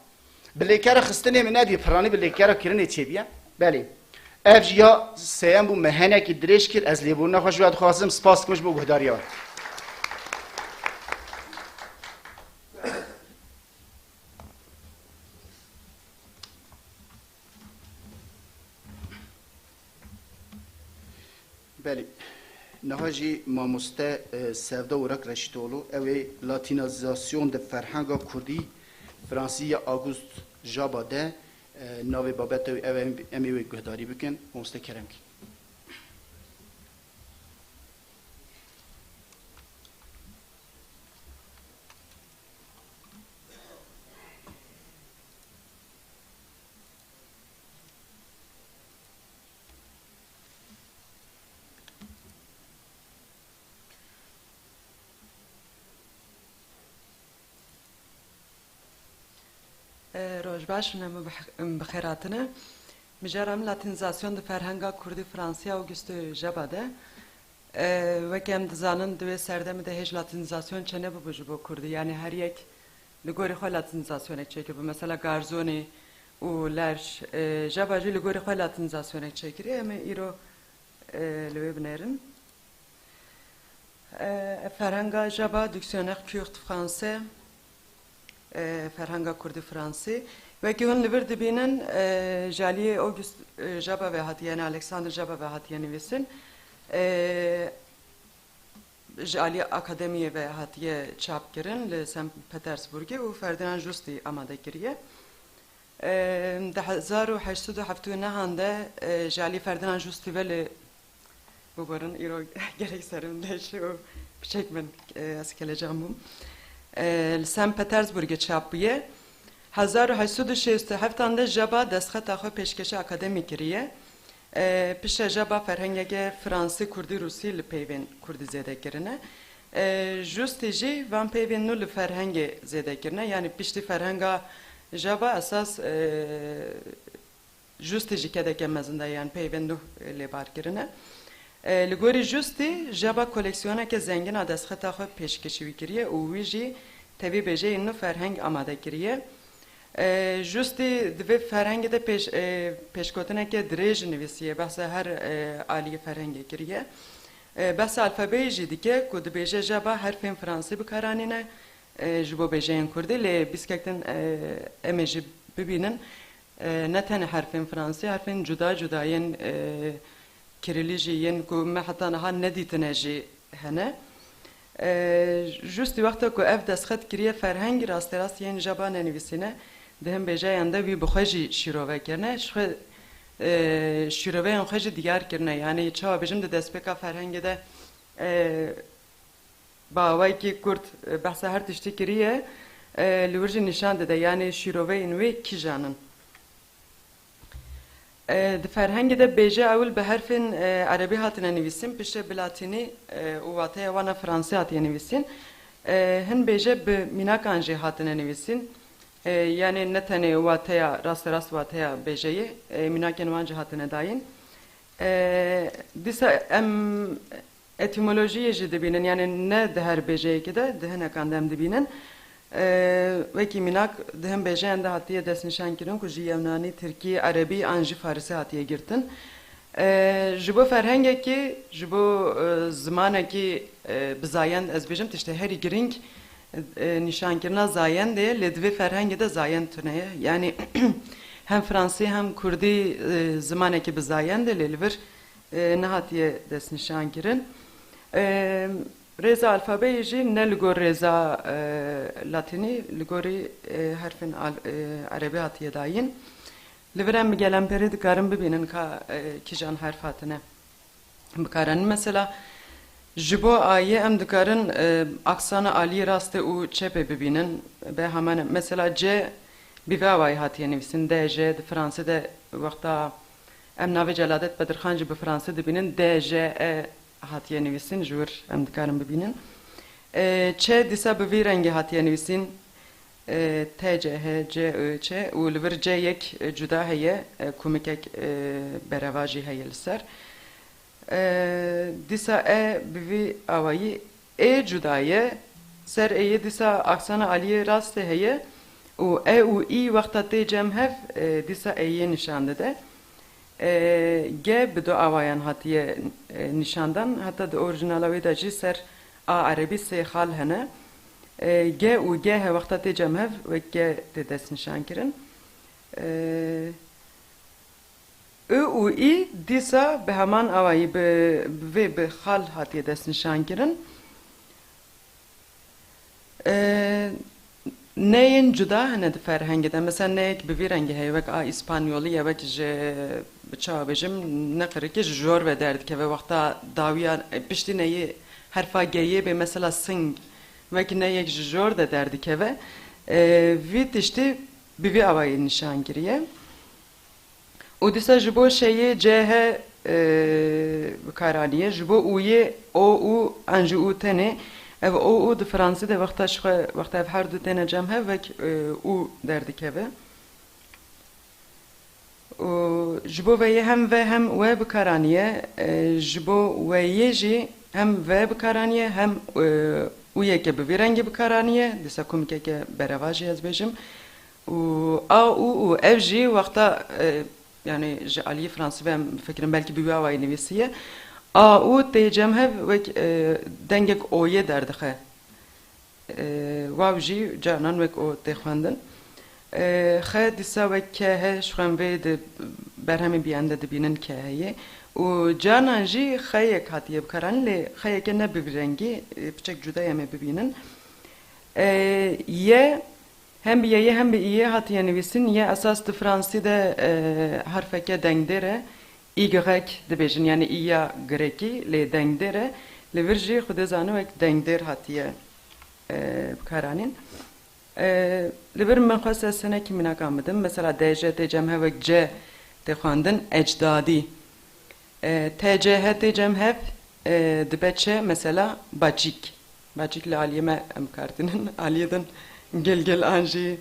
Bi lêkere xistinê min nedî, piranî bi lêkere kirinê çêbiye. Belê. Ev jî ya sêyem bû, me henekî dirêj kir, ez lêbûrina xwe ji we dixwazim, spas dikim ji bo guhdariya we. Belê. Niha jî mamoste, e, Sevda Urak Reşîtoğlu, ew ê latînazasyon di ferhenga kurdî, fransî ya Auguste Jaba de, e, navê babeta wî ew em, em ê wê guhdarî bikin. Mamoste kerem kî. E, roj baş û hemû bi, bi xêr hatine. Mijara min latînîzasyon di ferhenga kurdî Fransî ya Auguste Jaba de. E, weke em dizanin, di wê serdemê de hêj latînîzasyon çênebûbû ji bo kurdî. Yanî her yek li gorî xwe latînîzasyonek çêkiribû. Mesela Garzonî û Lerş, e, Jaba jî li gorî xwe latînîzasyonek çêkiriye. Em ê îro, e, li wê binêrin. E, ferhenga Jaba, Dictionnaire Kurde Français, e, ferhenga kurdî fransî. Wekî hûn li vir dibînin, e, ji aliyê Auguste, e, Jaba ve hatiye, yani Alexander Jaba ve hatiye nivîsîn. E, ji aliyê akademiyê ve hatiye çapkirin li Saint Petersburgê û Ferdinand Justî amade kiriye. E, di hezar û heşt sed û heftê û nehan de, e, ji alî Ferdinand Justî ve li Biborin, îro gelek serim deş û piçek bin, e, ez kelecan bûm. E, li St. Petersburgê çap bûye. Hezar û heşt sed û şêst û heftan de Jaba destxeta xwe pêşkêşî akademî kiriye. E, piştre Jaba ferhengeke fransî, kurdî, rûsî li peyvên kurdî zêde kirine. E, Justî jî van peyvên nû li ferhengê zêde kirine. Yanî piştî ferhenga Jaba esas, e, Justî jî kedeke mezin de, yan peyvên nû lêbar kirine. E, li gorî Justî, Jaba koleksiyoneke zengin a destxeta xwe pêşkêşî wî kiriye û wî jî tevî bêjeyên nû ferheng amade kiriye. E, Justî di vê ferhengê de pêş-, e, pêşgotineke dirêj nivîsiye, behsa her, e, aliyê ferhengê kiriye. E, behsa alfabeyê jî dike ku dibêje Jaba herfên fransî bi kar anîne, e, ji bo bêjeyên kurdî, lê bîskek din, e, em ê jî bibînin, e, ne tenê herfên fransî, herfên cuda cuda yên, e, kirîlî jî yên ku me heta niha nedîtine jî hene. E, Justî wexta ku ev destxet kiriye ferheng, rasterast yên Jaba nenivîsîne, di hin bêjeyan de wî bi xwe jî şîrove kirine. Ji xwe, e, şîroveyên xwe jî diyar kirine. Yanî çawa bêjim, di destpêka ferhengê de, e, bi awayekî kurt, e, behsa her tiştî kiriye, e, li wir jî nîşan dide, yanî şîroveyên wê kîjan in. E, di ferhengê de bêje ewil bi herfên, e, erebî hatine nivîsîn, piştre bi latînî, e, û wateya wan a fransî hatiye nivîsîn. E, hin bêje bi mînakan jî hatine nivîsîn. E, yanî ne tenê wateya, rasterast wateya bêjeyê, e, mînakên wan jî hatine dayîn. E, dîsa em etîmolojiyê jî dibînin, yanî ne di her bêjeyekê de, di hinekan de em dibînin. E, wekî mînak di hin bêjeyan de hatiye destnîşankirin ku ji yewnanî, tirkî, erebî an jî farisî hatiye girtin. E, ji bo ferhengekî, ji bo, e, zimanekî, e, bi zayend, ez bêjim tiştê herî girîng, e, nîşankirina zayendê ye, lê di vê ferhengê de zayend tune ye. Yanî hem fransî hem kurdî, e, zimanekî bi zayend e, lê li vir, e, nehatiye destnîşankirin. E, rêza alfabeyê jî ne li gor rêza, e, latînî, li gorî, e, herfên al-, e, erebî hatiye dayîn. Li vir em bi gelemperê dikarin bibînin ka, e, kîjan herf hatine bikaranîn. Mesela, ji bo ayê em dikarin, e, aksana aliyê rastê û çepê bibînin. Be heman, mesela, C bi vê awayî hatiye nivîsîn. D J, di Fransî de wexta em navê Celadet Bedirxan jî bi fransî dibînin, D J E hatiye nivîsîn, ji wir em dikarin bibînin. E, Ç dîsa bi vî rengî hatiye nivîsîn. E, T C H, C I, Ç û li vir C yek, e, cuda heye, e, kumikek, e, bereva jî heye li ser. E, dîsa E bi vî awayî, Ê cuda ye, ser Êyê dîsa aksana aliyê rastê heye û E û Î wexta tê cem hev, e, dîsa Êyê nîşan dide. E, G bi du awayan hatiye, e, nîşandan, heta di orîjinala wê de jî ser A erebî sê xal hene. E, G û G he wexta tê cem hev wek G tê destnîşankirin. E, I û Î dîsa bi heman awayî bi, bi vê bi xal hatiye destnîşankirin. E, neyên cuda hene di ferhengê de. Mesela neyek bi vî rengî heye, wek a îspanyolî ye, wek ji, bi çawa bêjim, ne qirikî ji jor ve derdikeve. Wexta dawiya, e, piştî neyê herfa G'yê bê, mesela sing, wek neyek ji jor de derdikeve. E, vî tiştî bi vî awayî nîşan kiriye. Û dîsa ji bo şeyê C H, e, bi kar aniye, ji bo U'yê O, U, an jî U tenê. Ev O, U di fransî de wexta ji xwe, wexta ev her du têne cem hev wek, e, U derdikeve. Û ji bo V'yê hem V hem W bi kar aniye, e, ji bo W'yê jî hem V bi kar aniye, hem, e, U'yeke bi vî rengî bi kar aniye, dîsa kumikeke bereva jî ez bêjim. Û A, U û ev jî wexta, e, yanî ji aliyê fransî ve em fikirin belkî bi wî awayî nivîsiye. A, U tê cem hev wek, e, dengek O'yê derdixe. E, waw jî carnan wek O tê xwendin. E, X dîsa wek K H, ji xwe em vê di berhemê biyan de dibînin K H'yê. Û carnan jî X'yek hatiye bikaranîn, lê X'yeke ne bi vî rengî, e, piçek cuda ye, em ê bibînin. E, Y, Hem bi Y'yê hem bi I'yê hatiye nivîsîn. Y esas di fransî de, e, herfeke dengdêr e. Y dibêjin, yanî î ya grekî, lê dengdêr e. Li vir jî Xwedê zane wek dengdêr hatiye, e, bikaranîn. E, li vir min xwest ez hinekî mînakan bidim. Mesela D J tê cem hev wek C tê xwendin, ecdadî. E, T C H tê cem hev, e, dibe çi, mesela baçîk. Baçîk li aliyê me em kar tînin. Aliyê din gilgil an jî,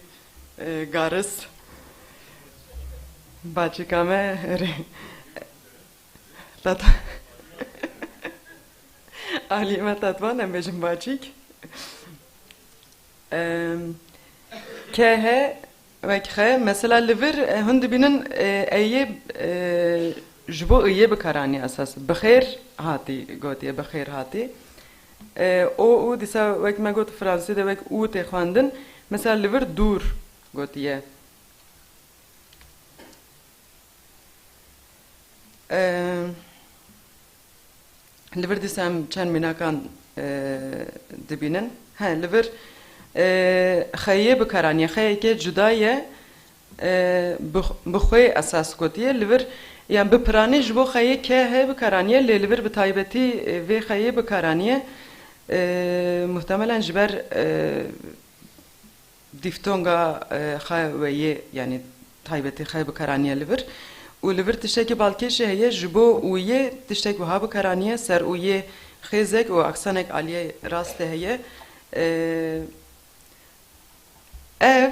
e, garis. Baçîka me rê-, tat-, aliyê me tatvan em bêjin baçîk. Em, K H wek xe, mesela li vir, e, hûn dibînin, e, eyê, e, ji bo iyê bikaranî esas. Bi xêr hatî gotiye, bi xêr hatî. E, o û dîsa wek me got Fransî de wek û tê xwendin. Mesela li vir dûr gotiye. Em, Li vir dîsa em çend mînakan, e, dibînin. He, li vir, e, xeyê bikaraniye. Xeyeke cuda ye, e, bi, bi xwê esas gotiye. Li vir, yan bi piranî ji bo xeyê K H bikaraniye, lê li vir bi taybetî, e, vê xeyê bikaraniye. E, muhtemelen ji ber, e, dîftonga, e, xe weyê, yanî taybetî xe bikaraniye li vir. Û li vir tiştekî balkêşî heye, ji bo ûyê tiştek wiha bikaraniye, ser ûyê xêzek û aksanek aliyê rastê heye. E, ev,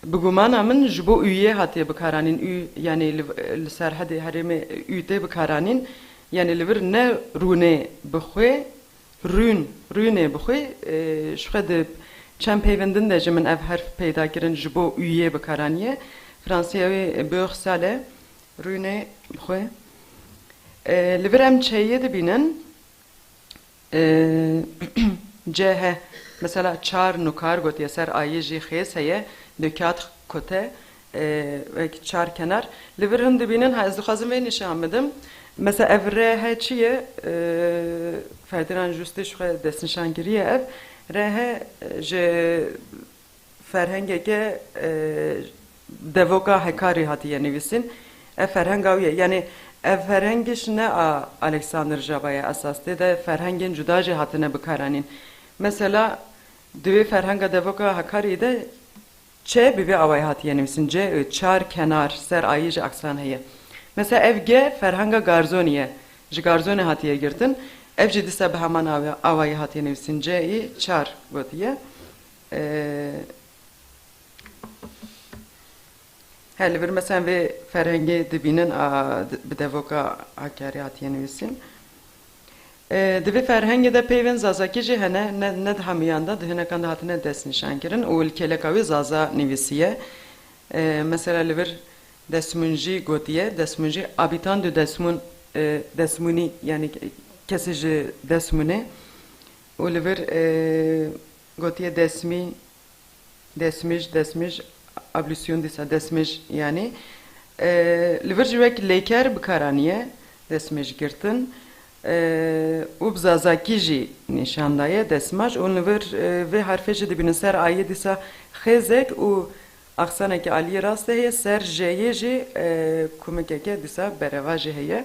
bi gumana min, ji bo ûyê hatiye bikaranîn. Û, yanî li, li Serhedê herêmê û tê bikaranîn. Yanî li vir ne rûnê bi xwê, Rûn, rûnê bi xwe, e, ji xwe di çend peyvendin de ji min ev herf peyda kirin, ji bo ûyê bikaraniye. Fransiya wê böxsal e, rûnê bi xwe. E, li vir em çeyê dibînin, e, C H, mesela çar nukar gotiye, ser ayê jî xêz heye, de kağıt kote, e, wek çar kenar. Li vir hûn dibînin, ha, ez dixwazim vê nîşan bidim. Mesela ev R H çi ye? E, Ferdinand Juste ji xwe destnîşan kiriye ev. R H, e, ji ferhengeke, e, devoka Hekarî hatiye nivîsîn. Ev ferhenga wî ye. Yanî ev ferheng giş ne a Alexander Jaba ye esas. Tê de ferhengên cuda jî hatine bikaranîn. Mesela di wê ferhenga devoka Hekarî de Ç bi vê awayî hatiye nivîsîn. C, çar kenar, ser ayî ji aksan heye. Mesela ev G ferhenga Garzonî ye. Ji Garzonê hatiye girtin. Ev jî dîsa bi heman awe-, awayî hatiye nivîsîn. C î çar gotiye. Ee, he, li vir mesela vê ferhengê dibînin a, di, bi devoka Hakkari hatiye nivîsîn. E, di vê ferhengê de peyvên zazakî jî hene, ne, ne di hemûyan de, di hinekan de hatine destnîşankirin û li kêleka wê zaza nivîsiye. E, mesela li vir desmunjî gotiye, desmunjî, habitant de desmun, e, desmunî, yanî ke-, kesê ji desmunê. Û li vir, e, gotiye desmî, Desmij, desmij, ablusyon dîsa desmij, yanî, e, li vir jî wek lêker bikaraniye, desmij girtin, e, û bi zazakî jî nîşan daye, desmaj, û li vir, e, vê herfê jî dibînin ser ayê dîsa xêzek û aksaneke aliyê rastê heye, ser jeyê jî, e, kumikeke dîsa bereva jî heye.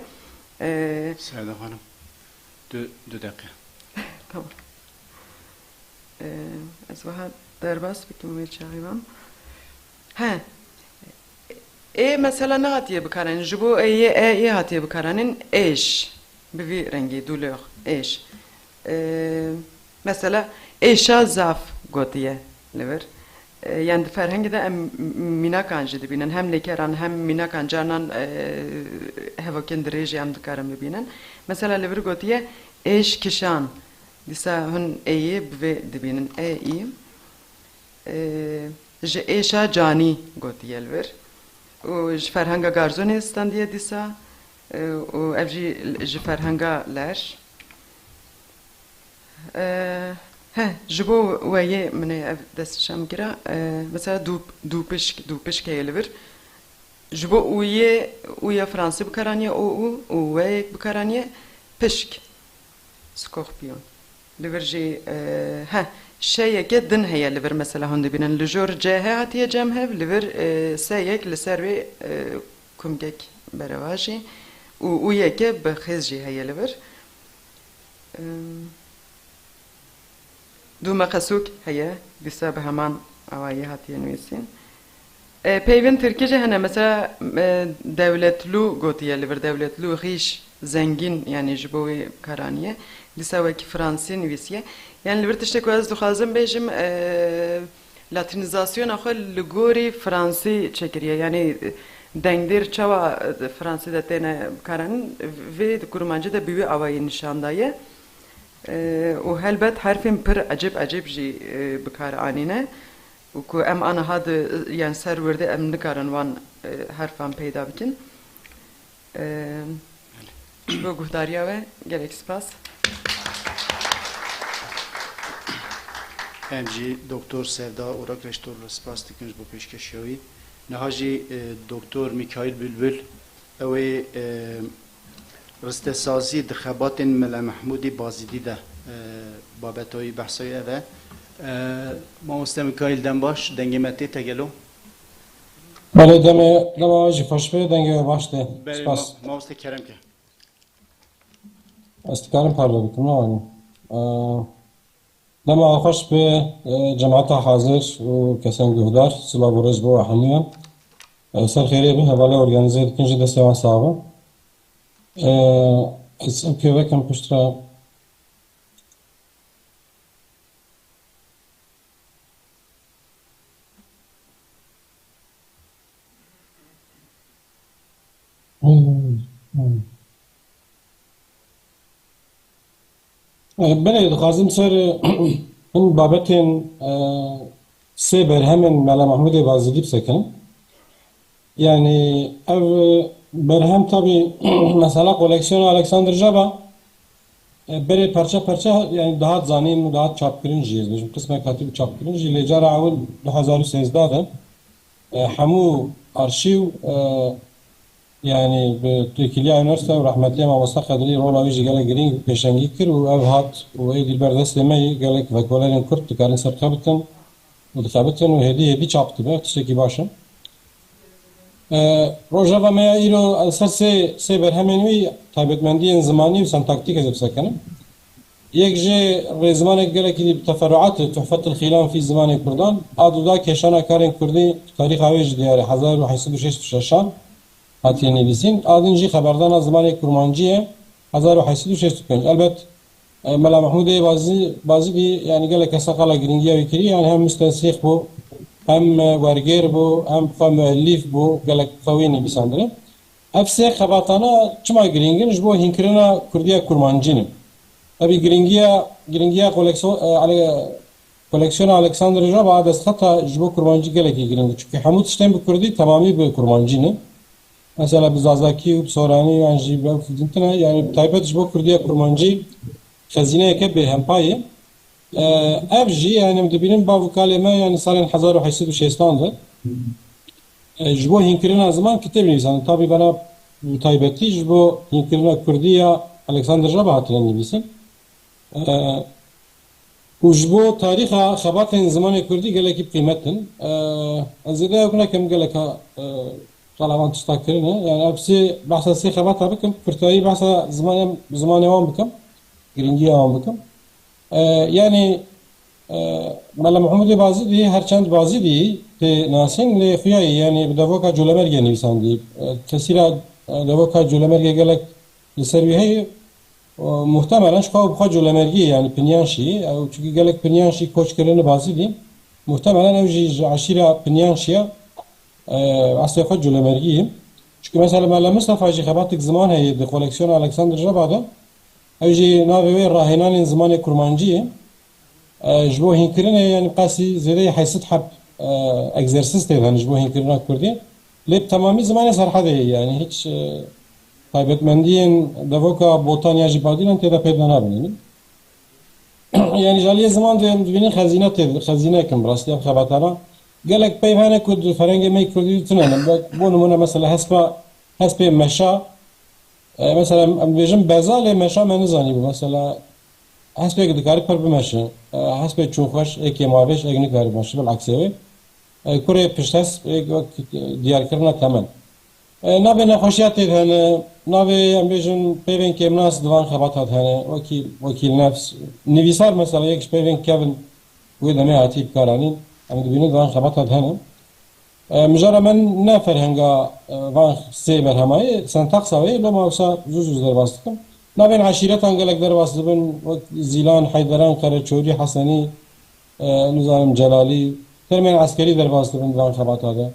E, Sevda Xanim, du, du deqe. Tamam. Ee, ez wiha derbas bikim wê çaxê mam. He. Ê mesela nehatiye bikaranîn. Ji bo ê yê e ê hatiye bikaranîn êş. Bi vî rengî, douleur, êş. Ee, mesela êşa zaf gotiye li vir. Ee, yani di ferhengê de em mînakan jî dibînin. Hem lêkeran hem mînakan carnan, ee, hevokên dirêj jî em dikarin bibînin. Mesela li vir gotiye êş kişan. Dîsa hûn êyê bi vê dibînin. E, î. E, ji êşa canî gotiye li vir. Û ji ferhenga Garzonê standiye dîsa. E, û ev jî ji ferhenga ler. E, he, ji bo weyê min ê ev destnîşan gira. E, mesela dûp-, dûpişk, dûpişk heye li vir. Ji bo ûyê, ûya fransî bikaraniye, o û, û weyek bikaraniye, pişk. Scorpion. Li vir jî, e, he, şeyeke din heye li vir mesela hûn dibînin. Li jor C H hatiye cem hev, li vir, e, seyek li ser wê, e, kumgek bereva jî. û, û yeke bi xêz jî heye li vir. Em, Dû meqesûk heye, dîsa bi heman awayî hatiye nivîsîn. E, peyvên tirkî jî hene, mesela, e, dewletlû gotiye li vir, dewletlû, riche, zengîn, yanî ji bo wê kar aniye. Dîsa wekî fransî nivîsiye. Yanî li vir tiştê ku ez dixwazim bêjim, e, latînizasyona xwe li gorî fransî çêkiriye. Yanî dengdêr çawa, e, fransî de têne bikaranîn, vê di kurmancî de bi wî awayî nîşan daye. E, û helbet herfên pir ecêb ecêb jî, e, bi kar anîne û ku em aniha di, yani ser wirdê em nikarin wan, e, herfan peyda bikin. E, ji bo guhdariya we gelek spas. Em jî Doktor Sevda Orakreş Torlu spas dikin ji bo pêşkeşiya wî. Niha jî, e, Doktor Mîkaîl Bülbül, ew ê, e, ristesazî di xebatên Mele Mehmûdî Bazîdî de, e, babeta wî behsa wî ev e. E, mamoste Mîkaîl, dem baş, dengê me tê te gelo? Belê, demê, dema we jî xweş be, dengê we baş tê. Belê, spas. Ma-, mamoste kerem ke. Ez dikarim parve bikim, ne anî. E, Dema xweş be, e, cemaeta hazir û kesên guhdar, silav û rêz bo we hemûyan. E, ser xêrê bin, hevalê organîze dikin jî destê wan sax be. E, ez ev pêvekim piştre. E, belê, dixwazim ser hin babetên, e, sê berhemên Mela Mehmûdê Bazîdî bisekinim. Yanî ev berhem tabî mesela koleksiyona Alexander Jaba, e, berê parça parça, yani, dihat zanîn û dihat çapkirin jî, ez bêjim, qismek hatibû çapkirin jî, lê cara ewil du hezar û sêzdeh de, e, hemû arşîv, e, yani, bi têkiliya unîversîte û rehmetliya mamoste Qedirî rola wî jî gelek girîng pêşengî kir û ev hat û êdî li ber destê me yî gelek vekolerên kurd dikarin serxebitin û dixebitin û hêdî hêdî çap dibe, tiştekî baş e. E, rojeva me ya îro, e, ser sê, sê berhemên wî taybetmendiyên zimanî û sintaktîk ez ê bisekinim. Yek jê rêzimanek gelekî teferuat e, Tuhfetul Xîlan fî Zimanê Kurdan. A du da kêşana karên kurdî, tarîxa wê jî diyar e, hezar û heşt sed û şêst û şeşan hatiye nivîsîn. A din jî xeberdana zimanê kurmancî ye, hezar û heşt sed û şêst û pênc. Elbet, e, Mela Mehmûdê Bazî-, Bazîdî, yani, gelek kesa qala girîngiya wî kirî, yani, hem mustensîx bû, hem, e, wergêr bû, hem xwe muellîf bû, gelek xwe wî nivîsandine. Ev sê xebatana çima girîng in? Ji bo hînkirina kurdiya kurmancî ne. Tabî girîngiya, girîngiya kolekso-, e, ale-, koleksiyona Alexander Jaba destxeta ji bo kurmancî gelekî girîng e. Çimkî hemû tiştên bi kurdî temamî bi kurmancî ne. Mesela bi zazakî û bi soranî yan jî bi ew din tune, yani bi taybet ji bo kurdiya kurmancî xezîneyeke bêhempa ye. E, ev jî, yani, em dibînin bav û kalê me, yani, salên hezar û heşt sed û şêstan de, e, ji bo hînkirina ziman kitêb nivîsandin. Tabî bena bi taybetî ji bo hînkirina kurdî ya Alexander Jaba hatine nivîsin. E, û ji bo tarîxa xebatên zimanê kurdî gelekî bi qîmet in. E, ez zêde ew nekim, geleka, e, qala wan tişta kirine. Yani, ev sê, behsa sê xebata bikim, kurtayî behsa zimanê, zimanê wan bikim, girîngiya wan bikim. E, yani, e, Mela Mehmûdê Bazîdî, her çend Bazîdî tê nasîn, lê xuya yî, yani, bi devoka Colemêrgê nivîsandî. E, tesîra, e, devoka Colemêrgê gelek li ser wî heye. E, muhtemelen ji xwe bi xwe Colemêrgî, yani, Pinyanşî. Ew, çunkî gelek Pinyanşî koç kirine Bazîdî. Muhtemelen ew jî ji eşîra Pinyanşî ye. E, eslê xwe Colemêrgî ye. Çunkî mesela Mela Mistefa jî xebatek ziman heye di koleksiyona Alexander Jaba de. Ew jî navê wê Rahênanên Zimanê Kurmancî ye. E, ji bo hînkirinê, yani, qasî zêdeyî heyşt sed heb, e, egzersîz tê de ji bo hînkirina kurdî. Lê bi temamî zimanê Serhedê ye, yani, hiç, e, taybetmendiyên devoka Botan ya jî Badînan tê de pê de nabînin. Yani, ji aliyê ziman de em dibînin xezîne tê, xezînekin bi rastî ev xebatana. Gelek peyv hene ku di ferhengê me yê kurdî de tune ne. Bo nimûne, mesela, hespa, hespê meşa, E, mesela, em, em dibêjin beza, lê meşa me nizanîbû. Mesela, hespêk dikare pir bimeşe. E, hespê çûxweş, ê kêmavêj, êk nikare bimeşe, bilexsê wê. E, kurê pişthesp, ê wek, e, diyarkirina temel. E, navê nexweşiya tê de hene, navê em bêjin peyvên kêmnas di van xebata de hene, wekî, wekîl nefs. Nivîsar mesela yek ji peyvên kevin wê demê hatî bi kar anîn, em dibînin di van xebata de hene. E, mijara me ne ferhenga, e, van sê berhema ye, sentaxa wê, loma wisa zû zû derbas dikim. Navên eşîretan gelek derbas dibin, wek Zîlan, Heyderan, Qereçorî, Hesenî, e, nizanim Celalî, termên eskerî derbas dibin di van xebata de.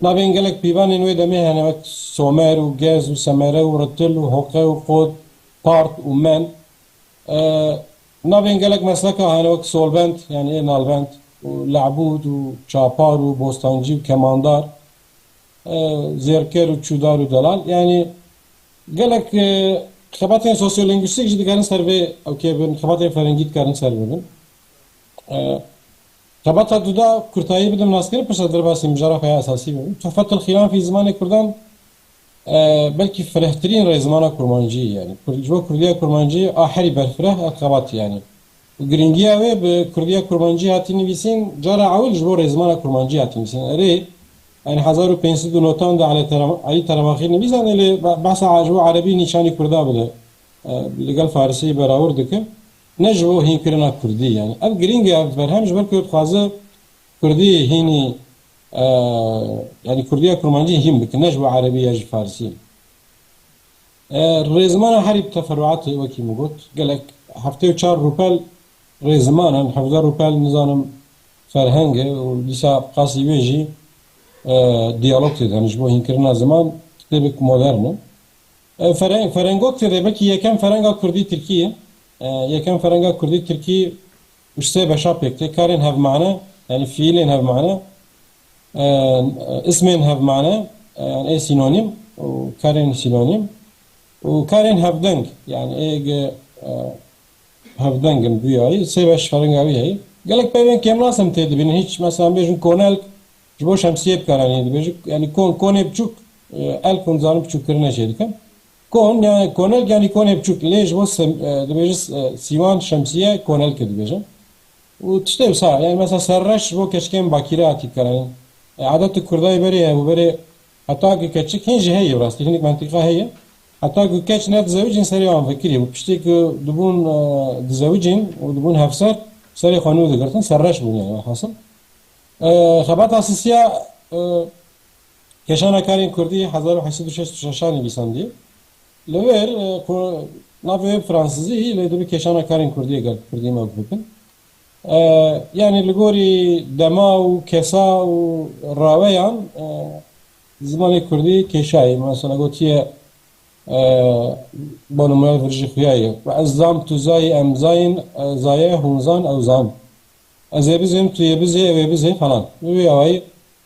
Navên gelek pîvanên wê demê hene wek Somer û Gez û Semere û Ritil û Hoqe û Qod, Part û Men. E, navên gelek mesleka hene wek solbend, yani ê nalbend, û lehbûd û çapar û bostancî û kemandar, e, zêrker û çûdar û delal. Yani gelek, e, xebatên sosyolîngwîstîk jî dikarin ser vê ew kê bin, xebatên ferhengî dikarin ser vê bin. E, Xebata duda kurtayî bidim naskirin, pirsa derbasî mijara xwe ya esasî bibim. Tuhfetul Xîlan fî zimanê kurdan, e, belkî firehtirîn rêzimana kurmancî, yani. Kur-, ji bo kurdiya kurmancî a herî berfireh a xebat, yani. Û girîngiya wê bi kurdiya kurmancî hatî nivîsîn, cara ewil ji bo rêzimana kurmancî hatî nivîsîn. Erê, yani hezar û pênc sed û notan de Elî Tera-, Elî Teremaxî nivîsand, lê be-, behsa ji bo erebî nîşanî kurda bide. E, li gel farisî berawir dike. Ne ji bo hînkirina kurdî, yani. Ev girîng e, ev berhem, ji ber ku dixwaze kurdî hînî, e, yani kurdiya kurmancî hîn bike, ne ji bo erebî ya ji farisî. E, rêzimana herî bi teferuatê, wekî min got, gelek heftê û çar rûpel rêziman in, hevdeh rûpel, nizanim, ferheng e û dîsa qasî wê jî, e, diyalog tê de, yani ji bo hînkirina ziman kitêbek modern e. E, feren-, ferengok tê de, belkî yekem ferenga kurdî tirkî ye. E, yekem ferenga kurdî tirkî ji sê beşa pêk tê. Karên hevmane, yani fiilên hevmane, e, ismên hevmane, e, yani ê sînonîm û karên sînonîm û karên hevdeng, yani ê ge-, e, hevdeng in duyayî, sê beş ferenga wî heye. Gelek peyvên kêmnas em tê dibînin. Hiç, mesela, em bêjin konelk, ji bo şemsiyê bikaranî dibêjin. Yani kon, konê biçûk, e, elk hûn dizanin biçûkkirinê çê dikin. Kon, yani konelk, yani konê biçûk. Lê ji bo sem-, e, dibêjin, e, sîwan, şemsiye, konelkê dibêjin. Û tiştê wisa, yani mesela serreş ji bo keçikên bakîre hatî dikaranîn. E, adet û kurdayê berê heye û berê heta ku keçik hîn jî heye, rastî hinek mentiqa heye. Heta ku keç nedizewicîn serê wan vekirî û piştî ku dibûn, e, dizewicîn û dibûn hevser, serê xwe nû digirtin, serreş bûn yani, welhasil. E, xebata sisiya, e, Keşana Karên Kurdî hezar û heşt sed û şêst û şeş a nivîsandiye. Li vir, e, ku navê wê bi fransizî, lê dibe Keşana Karên Kurdî, eger bi kurdî me bikin. E, yani li gorî dema û kesa û raweyan, e, zimanê kurdî kêşayî. Mesela gotiye, e, bo nimûne vir jî xuya ye. Ez zam, tu zayî, em zayîn, e, zaye, hûn zan, ew zan. Ez ê bizêm, tu yê bizê, ew ê bizê falan. Bi vî awayî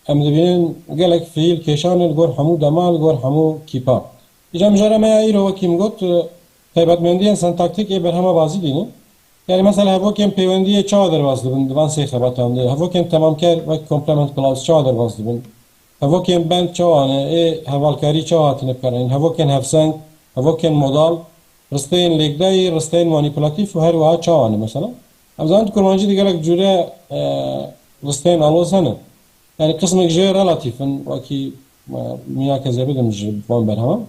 em dibînin gelek fiîl kêşan e li gor hemû dema, li gor hemû kîpa. Îca mijara me ya îro, wekî min got, taybetmendiyên sentaktîk ê berhema Bazîdî ne. Yani mesela hevokên pêwendiyê çawa derbas dibin di van sê xebatan de? Hevokên temamker wek complement clause çawa derbas dibin? Hevokên bend çawa ne? Ê hevalkarî çawa hatine bikaranîn? Hevokên hevseng, hevokên modal, risteyên lêkdayî, risteyên manîpulatîf û her wiha çawa ne mesela? Em zanin di kurmancî de gelek cûre, e, risteyên aloz hene. Yani qismek jê relatîf in, wekî, e, mînak ez ê bidim ji van berheman.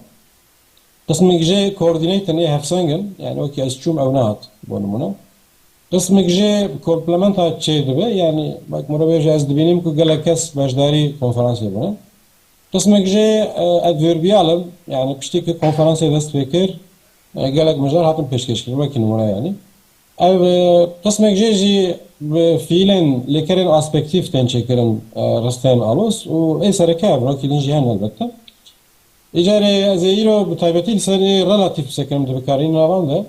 Qismek jê coordinating ê hevseng in, yani wekî ez çûm ew nehat, bo nimûne. Qismek jê komplementa çê dibe, yani wek mirov bêje ez dibînim ku gelek kes beşdarî konferansê bûne. Qismek jê, e, adverbial in, yani piştî ku konferansê dest pê kir, e, gelek mijar hatin pêşkêşkirin, wekî nimûne yani. Ev, e, qismek jê jî bi fiîlên lêkerên aspektîf tên çêkirin, e, risteyên aloz û ê sereke ev, wekî din jî hene elbette. Îcarê ez ê îro bi taybetî li ser ê relatîf bisekirim di bikarînê navan de.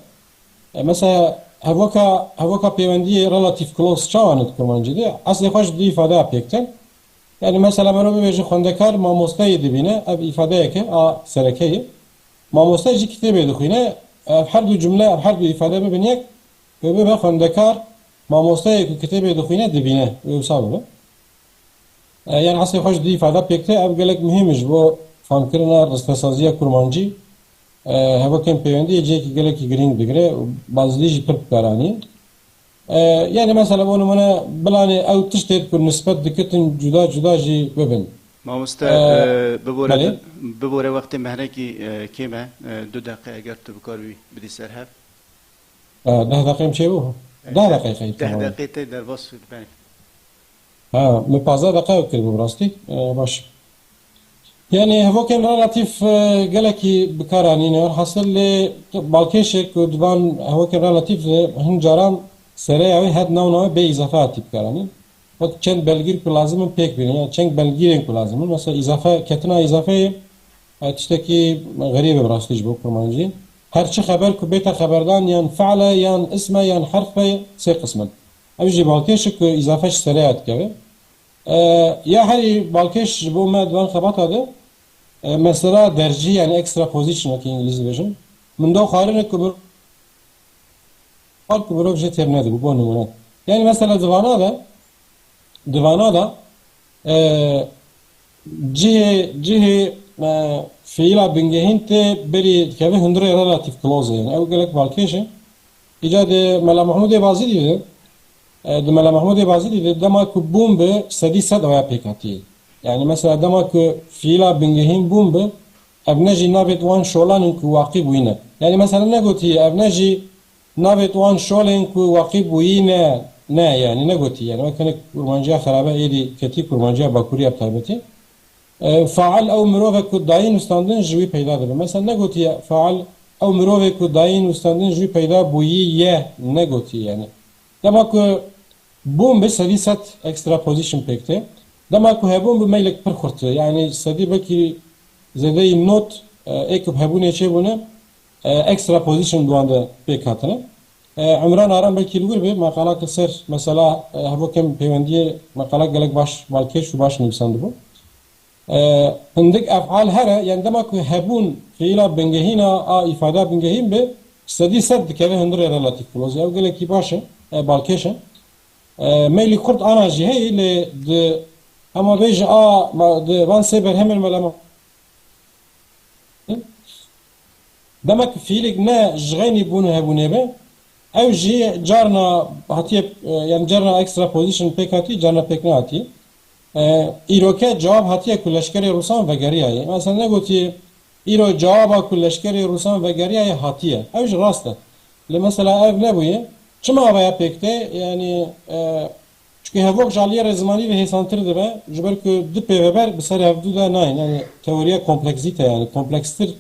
E, mesela hevoka, hevoka pêwendiyê relatîf clause çawa ne di kurmancî de? Eslê xwe ji du îfadeya pêk tên. Yani mesela mero bibêje xwendekar mamosteyê dibîne, ev îfadeyeke a sereke ye. Mamoste jî kitêbê dixwîne, ev her du cumle, ev her du îfade bibin yek, wê bibe xwendekar mamosteyê ku kitêbê dixwîne dibîne, wê wisa bibe. E, yani eslê xwe ji du îfade pêk tê, ev gelek muhîm e ji bo famkirina ristesaziya kurmancî. E, hevokên pêwendiyê cihekî gelekî girîng digire û Bazîdî jî pir bi kar anî. E, yani mesela bo nimûne bilanê ew tiştê ku nisbet dikitin cuda cuda jî bibin. Mamoste, Ee, e, bibore, belê. Bibore wextê me hinekî, e, kêm e. E, du deqe eger tu bi kar bî bidî ser hev. E, deh deqeyê min çêbû? E, Deh deqeyê xeyr, deh tamam. Deqeyê te derbas, belê. Ha, min pazdeh deqe kiribû bi rastî. E, baş. Yani hevokên relatîf, e, gelekî bi kar anîne. Hasil lê balkêşê ku di van hevokên relatîf de hin caran sereya wê het nav navê bê îzafe hatî bi kar anîn. Wek çend belgîr ku lazim in pêk bînin, ya çend belgîrên ku lazim in. Mesela îzafe, ketina îzafeyê, e, tiştekî xerîb e bi rastî ji bo kurmancî. Her çi xeber ku bête xeberdan yan fe'l e, yan ism e, yan herf e, sê qism in. Ev jî balkêş e ku îzafe ji sereya dikeve. E, ya herî balkêş ji bo me di van xebata de, e, mesela dercî, yani extra position wekî îngilîzî dibêjin. Min do xwarine ku mirov, ku mirov jê têr nedibû, bo nimûne. Yani mesela di vana de, di vana de, e, cihê, cihê, e, fiîla bingehîn tê berî dikeve hundirê relative clause, yani ew gelek balkêş e. Îca di Mela Mehmûdê Bazîdî de, e, di Mela Mehmûdê Bazîdî de dema ku bûn bi sedî sed ew ya pêk hatî. Yani mesela dema ku fiîla bingehîn bûn bi, ev ne jî navêt wan şolan in ku waqî bûyî ne. Yani mesela negotiye, ev ne jî navêt wan şolên ku waqî bûyî ne, ne, yani negotiye. Yani wek hinek kurmanciya xerabe êdî ketî kurmanciya bakurî ya bi taybetî. E, fail ew mirove ku dayîn û standin ji wî peyda dibe. Mesela negotiye fail ew mirove ku dayîn û standin ji wî peyda bûyî ye, negotiye yani. Dema ku bûn bi sedî sed extra position pêk tê. Dema ku hebûn bi meylek pir xurt e. Yani sedî belkî zêdeyî not, e, ê ku bi hebûnê çêbûne, e, extra position di wan de pêk hatine. E, Umran Aram belkî li wir be, meqala ki ser mesela, e, hevokên peywendiyê meqala gelek baş balkêş û baş nivîsandibû. E, hindik ef'al here, yani dema ku hebûn fiîla bingehîna a îfada bingehîn be, sedî sed dikeve hundirê relative clause. Ew gelekî baş e, e, balkêş e. E, meylî xurt ana jî heye, lê di, hema vê ji a, ma, di van sê berhemên me lema Demek fiilek ne ji xeynî bûn û hebûnê be, ew jî carna hatiye, e, yani carna extra position pêk hatî, carna pêk nehatî. E, îroke cewab hatiye ku leşkerê Rûsan vegeriyaye. Mesela negotî îro cewaba ku leşkerê Rûsan vegeriyaye hatiye. Ew jî rast e. Lê mesela ev nebûye. Çima avaya pêk tê? Yani, e, Çunke hevok ji aliyê rêzimanî ve hêsantir dibe, ji ber ku du pêveber bi ser hevdu de nayên. Yani teoriya kompleksîte, yani komplekstir,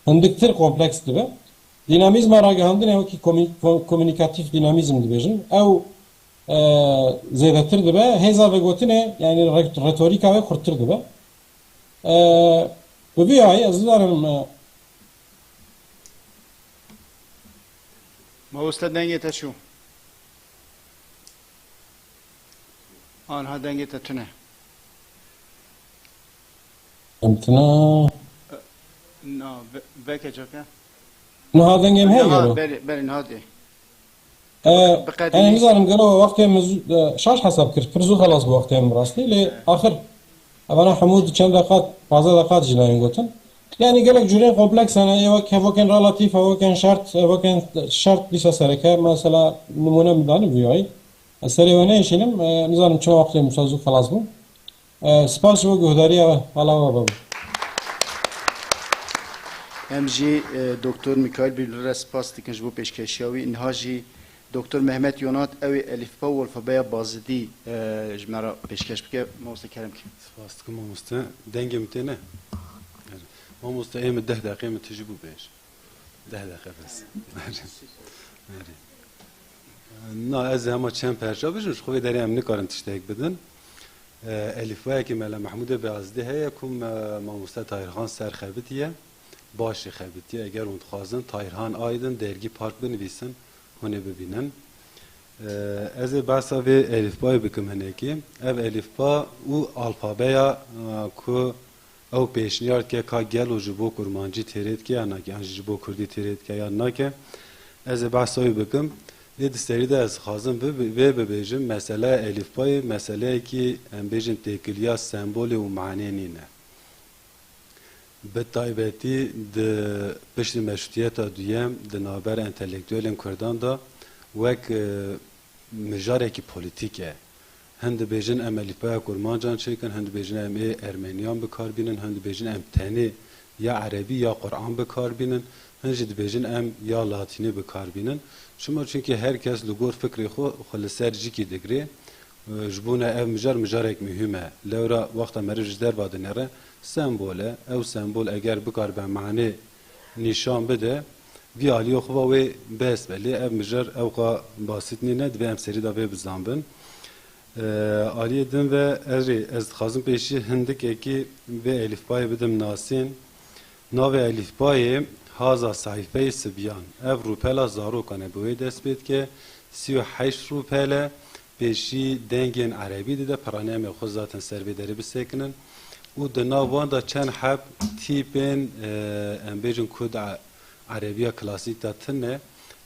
hindiktir kompleks dibe. Dînamîzma ragihandinê wekî komî-, ko-, komûnîkatîf dînamîzm dibêjin. Ew, e, zêdetir dibe. Hêza vegotinê, yani re-, retorîka wê xurttir dibe. E, bi vî yayî ez nizanim, e, Mamoste, dengê te çû. Anha dengê te tune. Em tune. Na, be-, belke cake. Niha dengê em heye Niha gelo? Berê, berê niha dê. E, Bi qedî. Em nizanim gelo wextê min zû-, e, şaş hesab kir. Pir zû xelas bû wextê min rastî. Lê axir evana hemû di çend deqat, pazdeh deqat jî nayên gotin. Yani gelek cûrên kompleks hene. Ê wek hevokên relatîf, hevokên şert, hevokên şert dîsa sereke. Mesela nimûne min danî vîyayî. Ez serê we neyêşînim, e, nizanim çima wextê min zû xelas bû. E, spas ji bo guhdariya we, mala we bibin. Em jî, e, Doktor Mikail Bîbli re spas dikin ji bo pêşkeşiya wî. Niha jî Doktor Mehmet Yonat, ew ê elîfba û alfabeya Bazidî, e, ji me re pêşkeş bike. Mamoste, kerem ke. Spas dikim mamoste. Dengê min tê ne? Mamoste, ê min deh deqê min tijî bû bêj. Deh deqe bes. Erê. Erê. Na, ez ê hema çend perça bijim, ji xwe vê derê em nikarin tiştek bidin. E, elîfbayekî Mela Mehmûdê Beyazidî heye ku me, mamoste Tahîrxan ser xebitiye, baş jî xebitiye. Eger hûn dixwazin Tahîrhan Aydin dergî Park binivîsin, hûn ê bibînin. E, ez ê behsa vê elîfbayê bikim hinekî. Ev elîfba û alfabeya, e, ku Ew pêşniyar dike ka gelo ji bo kurmancî têrê dike yan nake, yan jî ji bo kurdî têrê dike yan nake. Ez ê behsa wî bikim. Lê di serî de ez dixwazim bi-, vê bibêjim, meseleya elîfbayê meseleyekî, em bêjin, têkiliya sembolê û manê nîne. Bi taybetî di piştî meşrutiyeta duyem di navber entelektuelên kurdan de wek, e, mijarekî polîtîk e. Hin dibêjin em elîfbaya kurmancan çêkin, hin dibêjin em ê ermeniyan bi kar bînin, hin dibêjin em tenê ya erebî ya Quran bi kar bînin, hin jî dibêjin em ya latînî bi kar bînin. Çima? Çunkî her kes li gor fikrê xwe, xwe li ser cîkî digirê. Ji bo ne ev mijar, mijarek muhîm e. Lewra wexta meriv ji derva dinêre, sembol e. Ew sembol eger bikaribe manê nîşan bide, vî aliyê xwe ve wê bes be. Lê ev mijar ewqa basît nîne, divê em serî de vê bizanbin. Aliyê din ve ez rê, ez dixwazim pêşî hindikekî vê elîfbayê bidim nasîn. Navê elîfbayê Haza Sehîfeyê Sibyan. Ev rûpela zarokan e, bi wê dest pê dike. Sî û heşt rûpel e, pêşî dengên erebî dide, piranî em ê xwe zaten ser vê derê bisekinin. Û di nav wan de çend heb tîpên, e, em bêjin ku di erebiya klasîk de tune,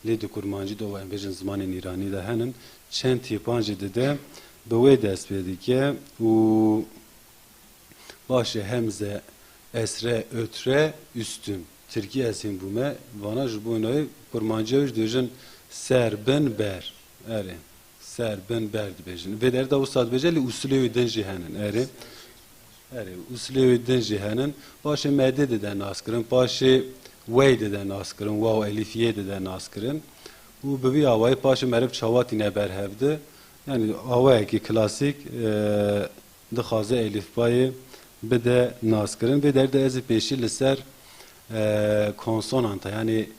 lê di kurmancî de û em bêjin zimanên îranî de henin, çend tîpan jî dide, bi wê dest pê dike û Baş e, hemze, esre, ötre, üstün. Tirkî ez hîn bûme, vana ji bo nayê kurmanciya wî jî dibêjin ser, bin, ber. Erê. Ser, bin, ber dibêjin. Vê derê de wisa dibêje, lê usulê wî din jî henin. Erê. Erê, usulê wî din jî henin. Paşê medê dide naskirin, paşê wey dide naskirin, waw, elîf, yê dide naskirin. Û bi vî awayî paşê meriv çawa tîne ber hevdi. Yanî awayekî klasîk, e, dixwaze elîfbayê bide naskirin. Vê derê de ez ê pêşî li ser, e, konsonanta, yanî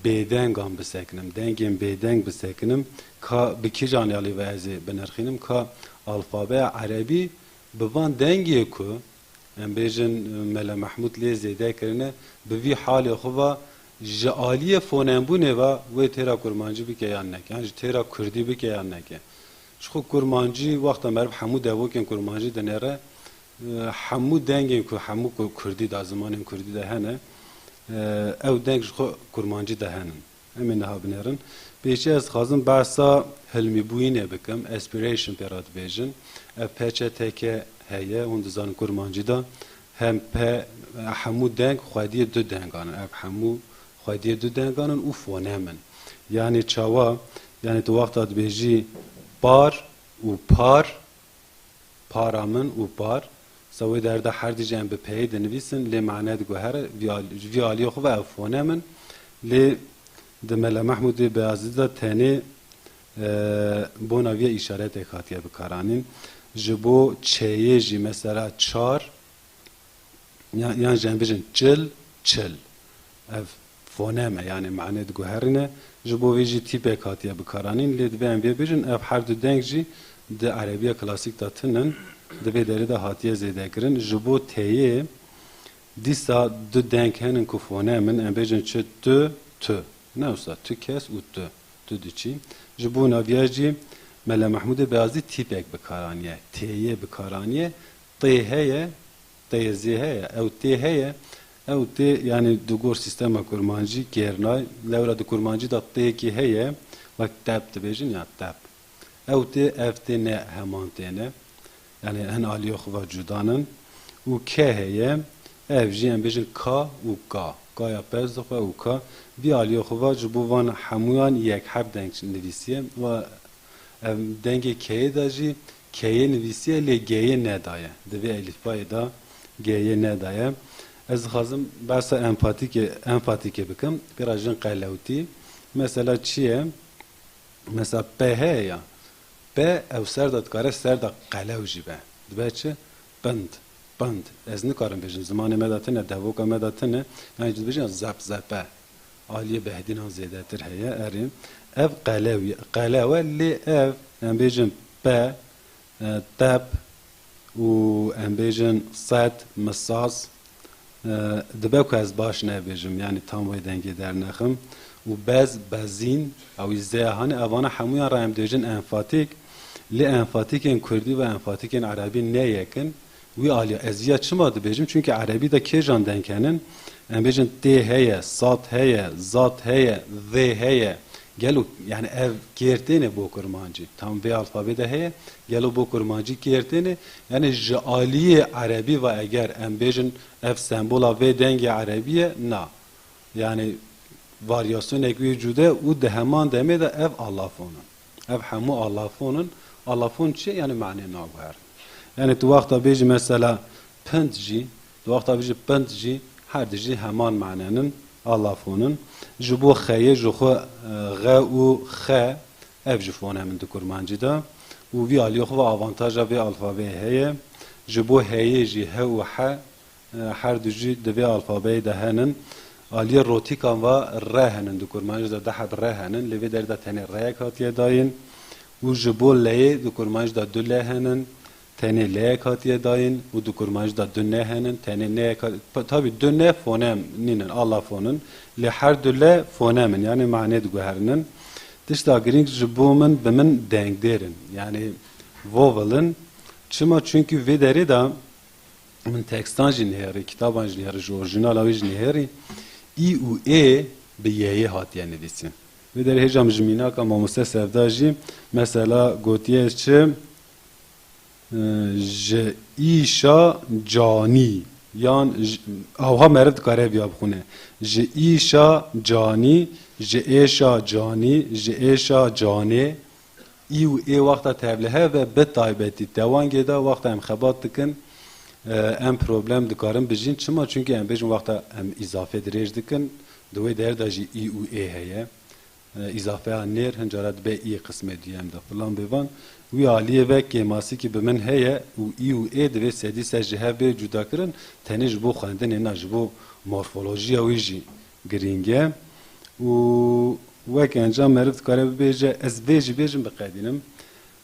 bêdengan bisekinim, dengên bêdeng bisekinim, ka bi kîjan alî ve ez ê binirxînim, ka alfabeya erebî bi van dengê ku, em bêjin, Mele Mehmûd lê zêde kirine, bi vî halê xwe ve ji aliyê fonembûnê ve wê têra kurmancî bike yan neke, yan jî têra kurdî bike yan neke. Ji xwe kurmancî, wexta meriv hemû devokên kurmancî dinêre, e, hemû dengên ku hemû ku-, kurdî de, zimanên kurdî de hene, e, ew deng ji xwe kurmancî de henin. Em ê niha binêrin. Pêşî ez dixwazim behsa hilmîbûyînê bikim, aspiration pê re dibêjin. Ev P Ç T K heye, hûn dizanin kurmancî de hem P, hemû deng xwediyê du dengan in. Ev hemû xwediyê du dengan in û fonem in. Yanî çawa? Yanî tu wexta dibêjî par û par, para min û par, sa wê derde her dijî em bi peyê dinivîsin, lê mane diguhere, vî al-, ji vî aliyê xwe ve ev fonem in. Lê di Mele Mehmûdê Beyazîdî de tenê, e, bona vî îşaretek hatiye bikaranîn. Ji bo çeyê jî mesela çar, Yan, yan jî em bêjin çil, çil. Ev fonem e, yanî mane diguherîne. Ji bo vê jî tîpek hatiye bikaranîn, lê divê em vê bêjin, ev her du deng jî di erebiya klasîk de tune ne, di vê derê de hatiye zêdekirin. Ji bo teyê, dîsa du deng henin ku fonem in, em bêjin çi, tu, tu. Ne wisa, tu kes û tu. Tu diçî. Ji bo naviya jî Mele Mehmûdê Beyazî tîpek bikaranîye, têyê bikaranîye, tê heye, Tê zê heye, ew tê heye, ew tê, yanî di gor sîstema kurmancî kêrnay, lewra di kurmancî de têkî heye, wek tep dibêjin ya tep. Ew tê, ev tê ne heman tê ne. Yanî hin aliyê xwe ve cuda nin. Û ke heye, ev jî em bêjin ka û ka. Ka ya pez dixwe û ka. Vî aliyê xwe ve ji bo van hemûyan yek heb deng nivîsiye. Wa Em dengê keyê de jî keyê nivîsiye lê geyê nedaye. Di vê elîfbayê de geyê nedaye. Ez dixwazim behsa enfatîkê, enfatîkê bikim. Pêra jin qelewtî. Mesela çi ye? Mesela P heye ya. P ew ser de dikare ser de qelew jî be. Dibe çi? Pind. Pind. Ez nikarim bêjim. Zimanê me de tune, devoka me de tune. Yanî dibêjin zepzepe. Aliyê behdînan zêdetir heye, erê. Ev qelew ye, qelew e, lê ev, em bêjin pe, e, tep û em bêjin set, misas, e, dibe ku ez baş nebêjim, yanî tam wê dengê dernexim. Û bez, bezîn, ew î zê hane, evana hemûyan re em dêjin enfatîk. Lê enfatîkên kurdî ve enfatîkên erebî ne yek in. Wî alî ez ya çima dibêjim? Çunkî erebî de kêjan deng henin? Em bêjin tê heye, sat heye, zat heye, zê heye. Gelo, yani ev kêr têne bo kurmancî? Tam vê alfabê de heye. Gelo bo kurmancî kêr têne? Yani ji aliyê erebî ve eger em bêjin ev sembola vê dengê erebî ye, na. Yani varyasyonek wî cude û di heman demê de ev allafon in. Ev hemû allafon in. Allafon çi ye? Yani mane naguherin. Yani tu wexta bêjî mesela pind jî, tu wexta bêjî pind jî, her di jî heman manenin, allafon in. Ji bo xeyê, ji xwe, e, xe û xe, ev jî fonem in di kurmancî de. Û vî aliyê xwe ve avantaja vê alfabeyê heye. Ji bo heyê jî he û he, e, her du jî di vê alfabeyê de henin. Aliyê rotîkan ve re henin, di kurmancî de du heb re henin. Lê vê derê de tenê reyek hatiye dayîn. Û ji bo leyê di kurmancî de du le henin. Tenê leyek hatiye dayîn û di kurmancî de du ne henin. Tenê neyek hat-, pa-, tabî du ne fonem nînin, allafon in. Lê her du le fonem in, yani mane diguherinin. Tişta girîng ji bo min, bi min dengdêr in. Yani vowel in. Çima? Çunkî vê derê de min tekstan jî nihêrî, kitaban jî nihêrî, ji orîjinala wê jî nihêrî, î û ê bi yeyê hatiye nivîsîn. Vê derê hêja min ji mînaka mamoste Sevda jî, mesela gotiye çi, e, ji îşa canî, yan ji, awha meriv dikare viya bixwîne. Ji îşa canî, ji êşa canî, ji êşa canê, î û ê wexta tevlihev e, bi taybetî tewangê de wexta em xebat dikin, e, em problem dikarin bijîn. Çima? Çunkî em bêjin wexta em îzafe dirêj dikin, di wê derê de jî î û ê heye. E, îzafeya nêr hin cara dibe î qismê duyem de filan bêvan. Wî aliyê ve kêmasîkî bi min heye û î û ê divê sedî sed ji hev bê cudakirin, tenê ji bo xwendinê na, ji bo morfolojiya wî jî girîng e. Û wek encam meriv dikare bibêje, ez vê jî bêjim, biqedînim.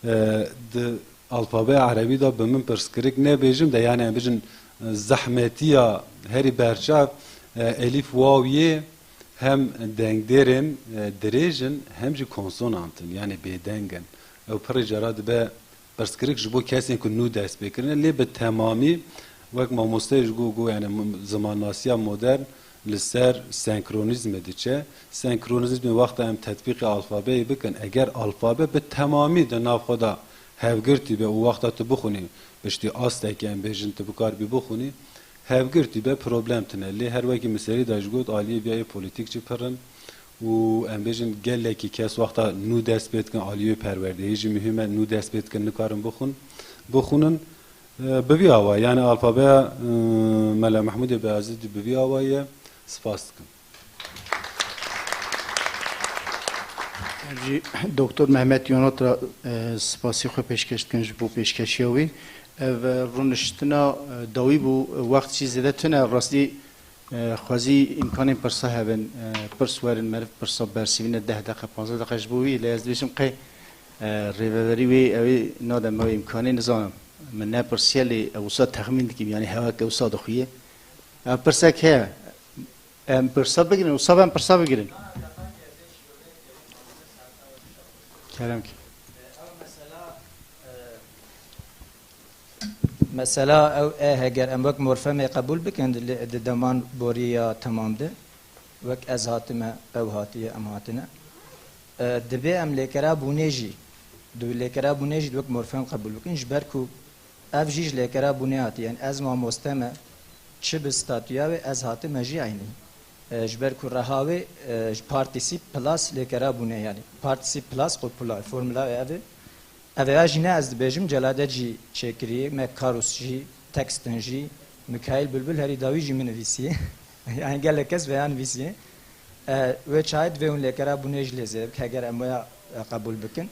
E, di alfabeya erebî de bi min pirsgirêk nebêjim de, yani em bêjin, e, zehmetiya herî berçav, e, elîf, waw, yê hem dengdêrên, e, dirêj in, hem jî konsonant in, yani bêdeng in. Ew pirî cara dibe pirsgirêk ji bo kesên ku nû dest pê kirine, lê bi temamî wek mamosteyê ji got, got, yani m-, zimannasiya modern li ser senkronîzmê diçe. Senkronîzmê wexta em tetbîqê alfabeyê bikin, eger alfabe bi temamî di nav xwe de hevgirtî be û wexta tu bixwînî, piştî astekî em bêjin tu bikaribî bixwînî, hevgirtî be problem tune. Lê her wekî min serî de jî got, aliyê viyayê polîtîk jî pir in û em bêjin gelekî kes wexta nû dest pê dikin, aliyê perwerdeyê jî muhîm e, nû dest pê dikin nikarin bixwin-, bixwînin. E, bi vî awayî, yani alfabeya, e, Mela Mehmûdê Beyazîdî bi vî awayî ye. Spas dikim. Em jî Doktor Mehmet Yonot re, e, spasî xwe pêşkeş dikin ji bo pêşkeşiya wî. Ev, e, rûniştina, e, dawî bû, e, wext jî zêde tune. Rastî, e, xwezî îmkanên pirsa hebin, e, pirs werin, meriv pirsa bersivîne deh deqe, panzdeh deqe ji bo wî, lê ez dibêjim qey, e, rêveberî wê ew ê nade me wê îmkanê, nizanim. Min nepirsiye, lê ew wisa texmîn dikim, yanî hewek ew wisa dixuye. Ev pirsek heye. Em pirsa bigirin, wisa em pirsa bigirin. Kerem ki. Mesela ew e, heger em wek morfemê qebûl bikin, di, di deman borî ya temam de, wek ez hatime, ew hatiye, em hatine. E, divê em lêkera bûnê jî, di lêkera bûnê jî di wek morfem qebûl bikin, ji ber ku ev jî ji lêkera bûnê hatiye. Yani ez mamoste me, çi bi statûya wê ez hatime jî eynî. E, ji ber ku reha wê, e, ji partîsîp plus lêkera bûnê, yani partîsîp plus qupula, formula wê ev e. Ev ya jî ne ez dibêjim, Celadet jî çêkiriye, me Karus jî, Textin jî, Mikaîl Bulbul herî dawî jî min nivîsiye. Yani gelek kes veya nivîsiye. E, wê çayê divê hûn lêkera bûnê jî lê zêde bike, heger em waya, e, qebûl bikin.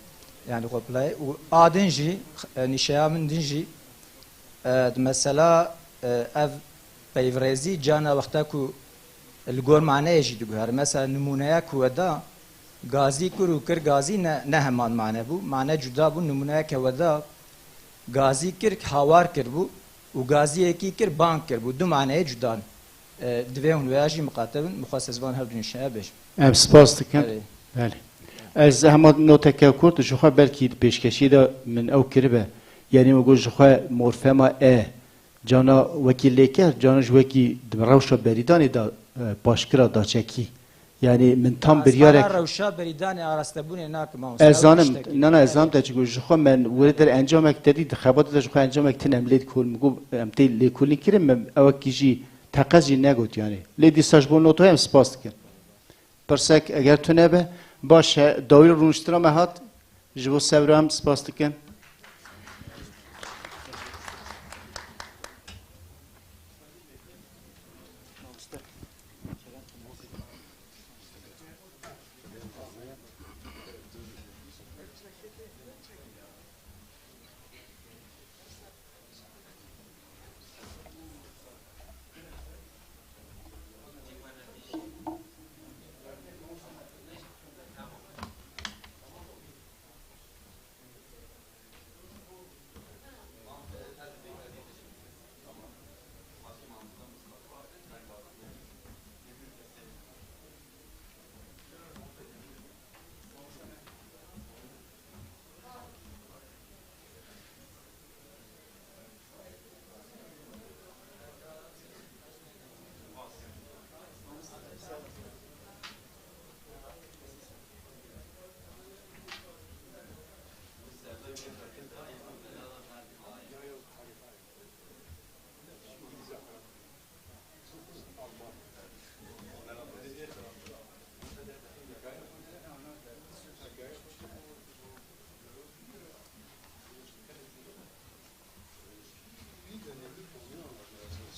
Yani qoplayê. Û a din jî, e, nîşeya min din jî, e, di mesela, e, ev peyvrêzî cana wexta ku li gor maneyê jî diguhere. Mesela nimûneya ku we da, gazî kir û kir gazî ne, ne heman mane bû. Mane cuda bû. Nimûneyeke we da, gazî kir, hawar kir bû û gaziyekî kir, bang kir bû. Du maneyê cuda ne. E, divê hûn wêya jî miqate bin, mixwest ez van her du nîşeya bêjim. Em spas dikin. Erê. Belê. Ez hema noteke kurt, ji xwe belkî di pêşkêşiyê de min ew kiribe. Yanî min got ji xwe morfema e, cana wekî lêker, cana jî wekî di rewşa berîdanê de, e, paşkira daçekî. Yani min tam biryarek. Ez hala rewşa berîdanê arastebûnê nakim, mamoste. Ez zanim, tiştekî na, na, ez zanim te çi got. Ji xwe me were der encamek te dî, di xebatê de ji xwe encamek tune em lê dikol, min got, em tê lêkolîn kirin, min ewekî jî teqez jî negot yani. Lê dîsa ji bo notayê em spas dikin. Pirsek eger tune be, baş e, dawî rûniştina me hat. Ji bo sebran spas dikin.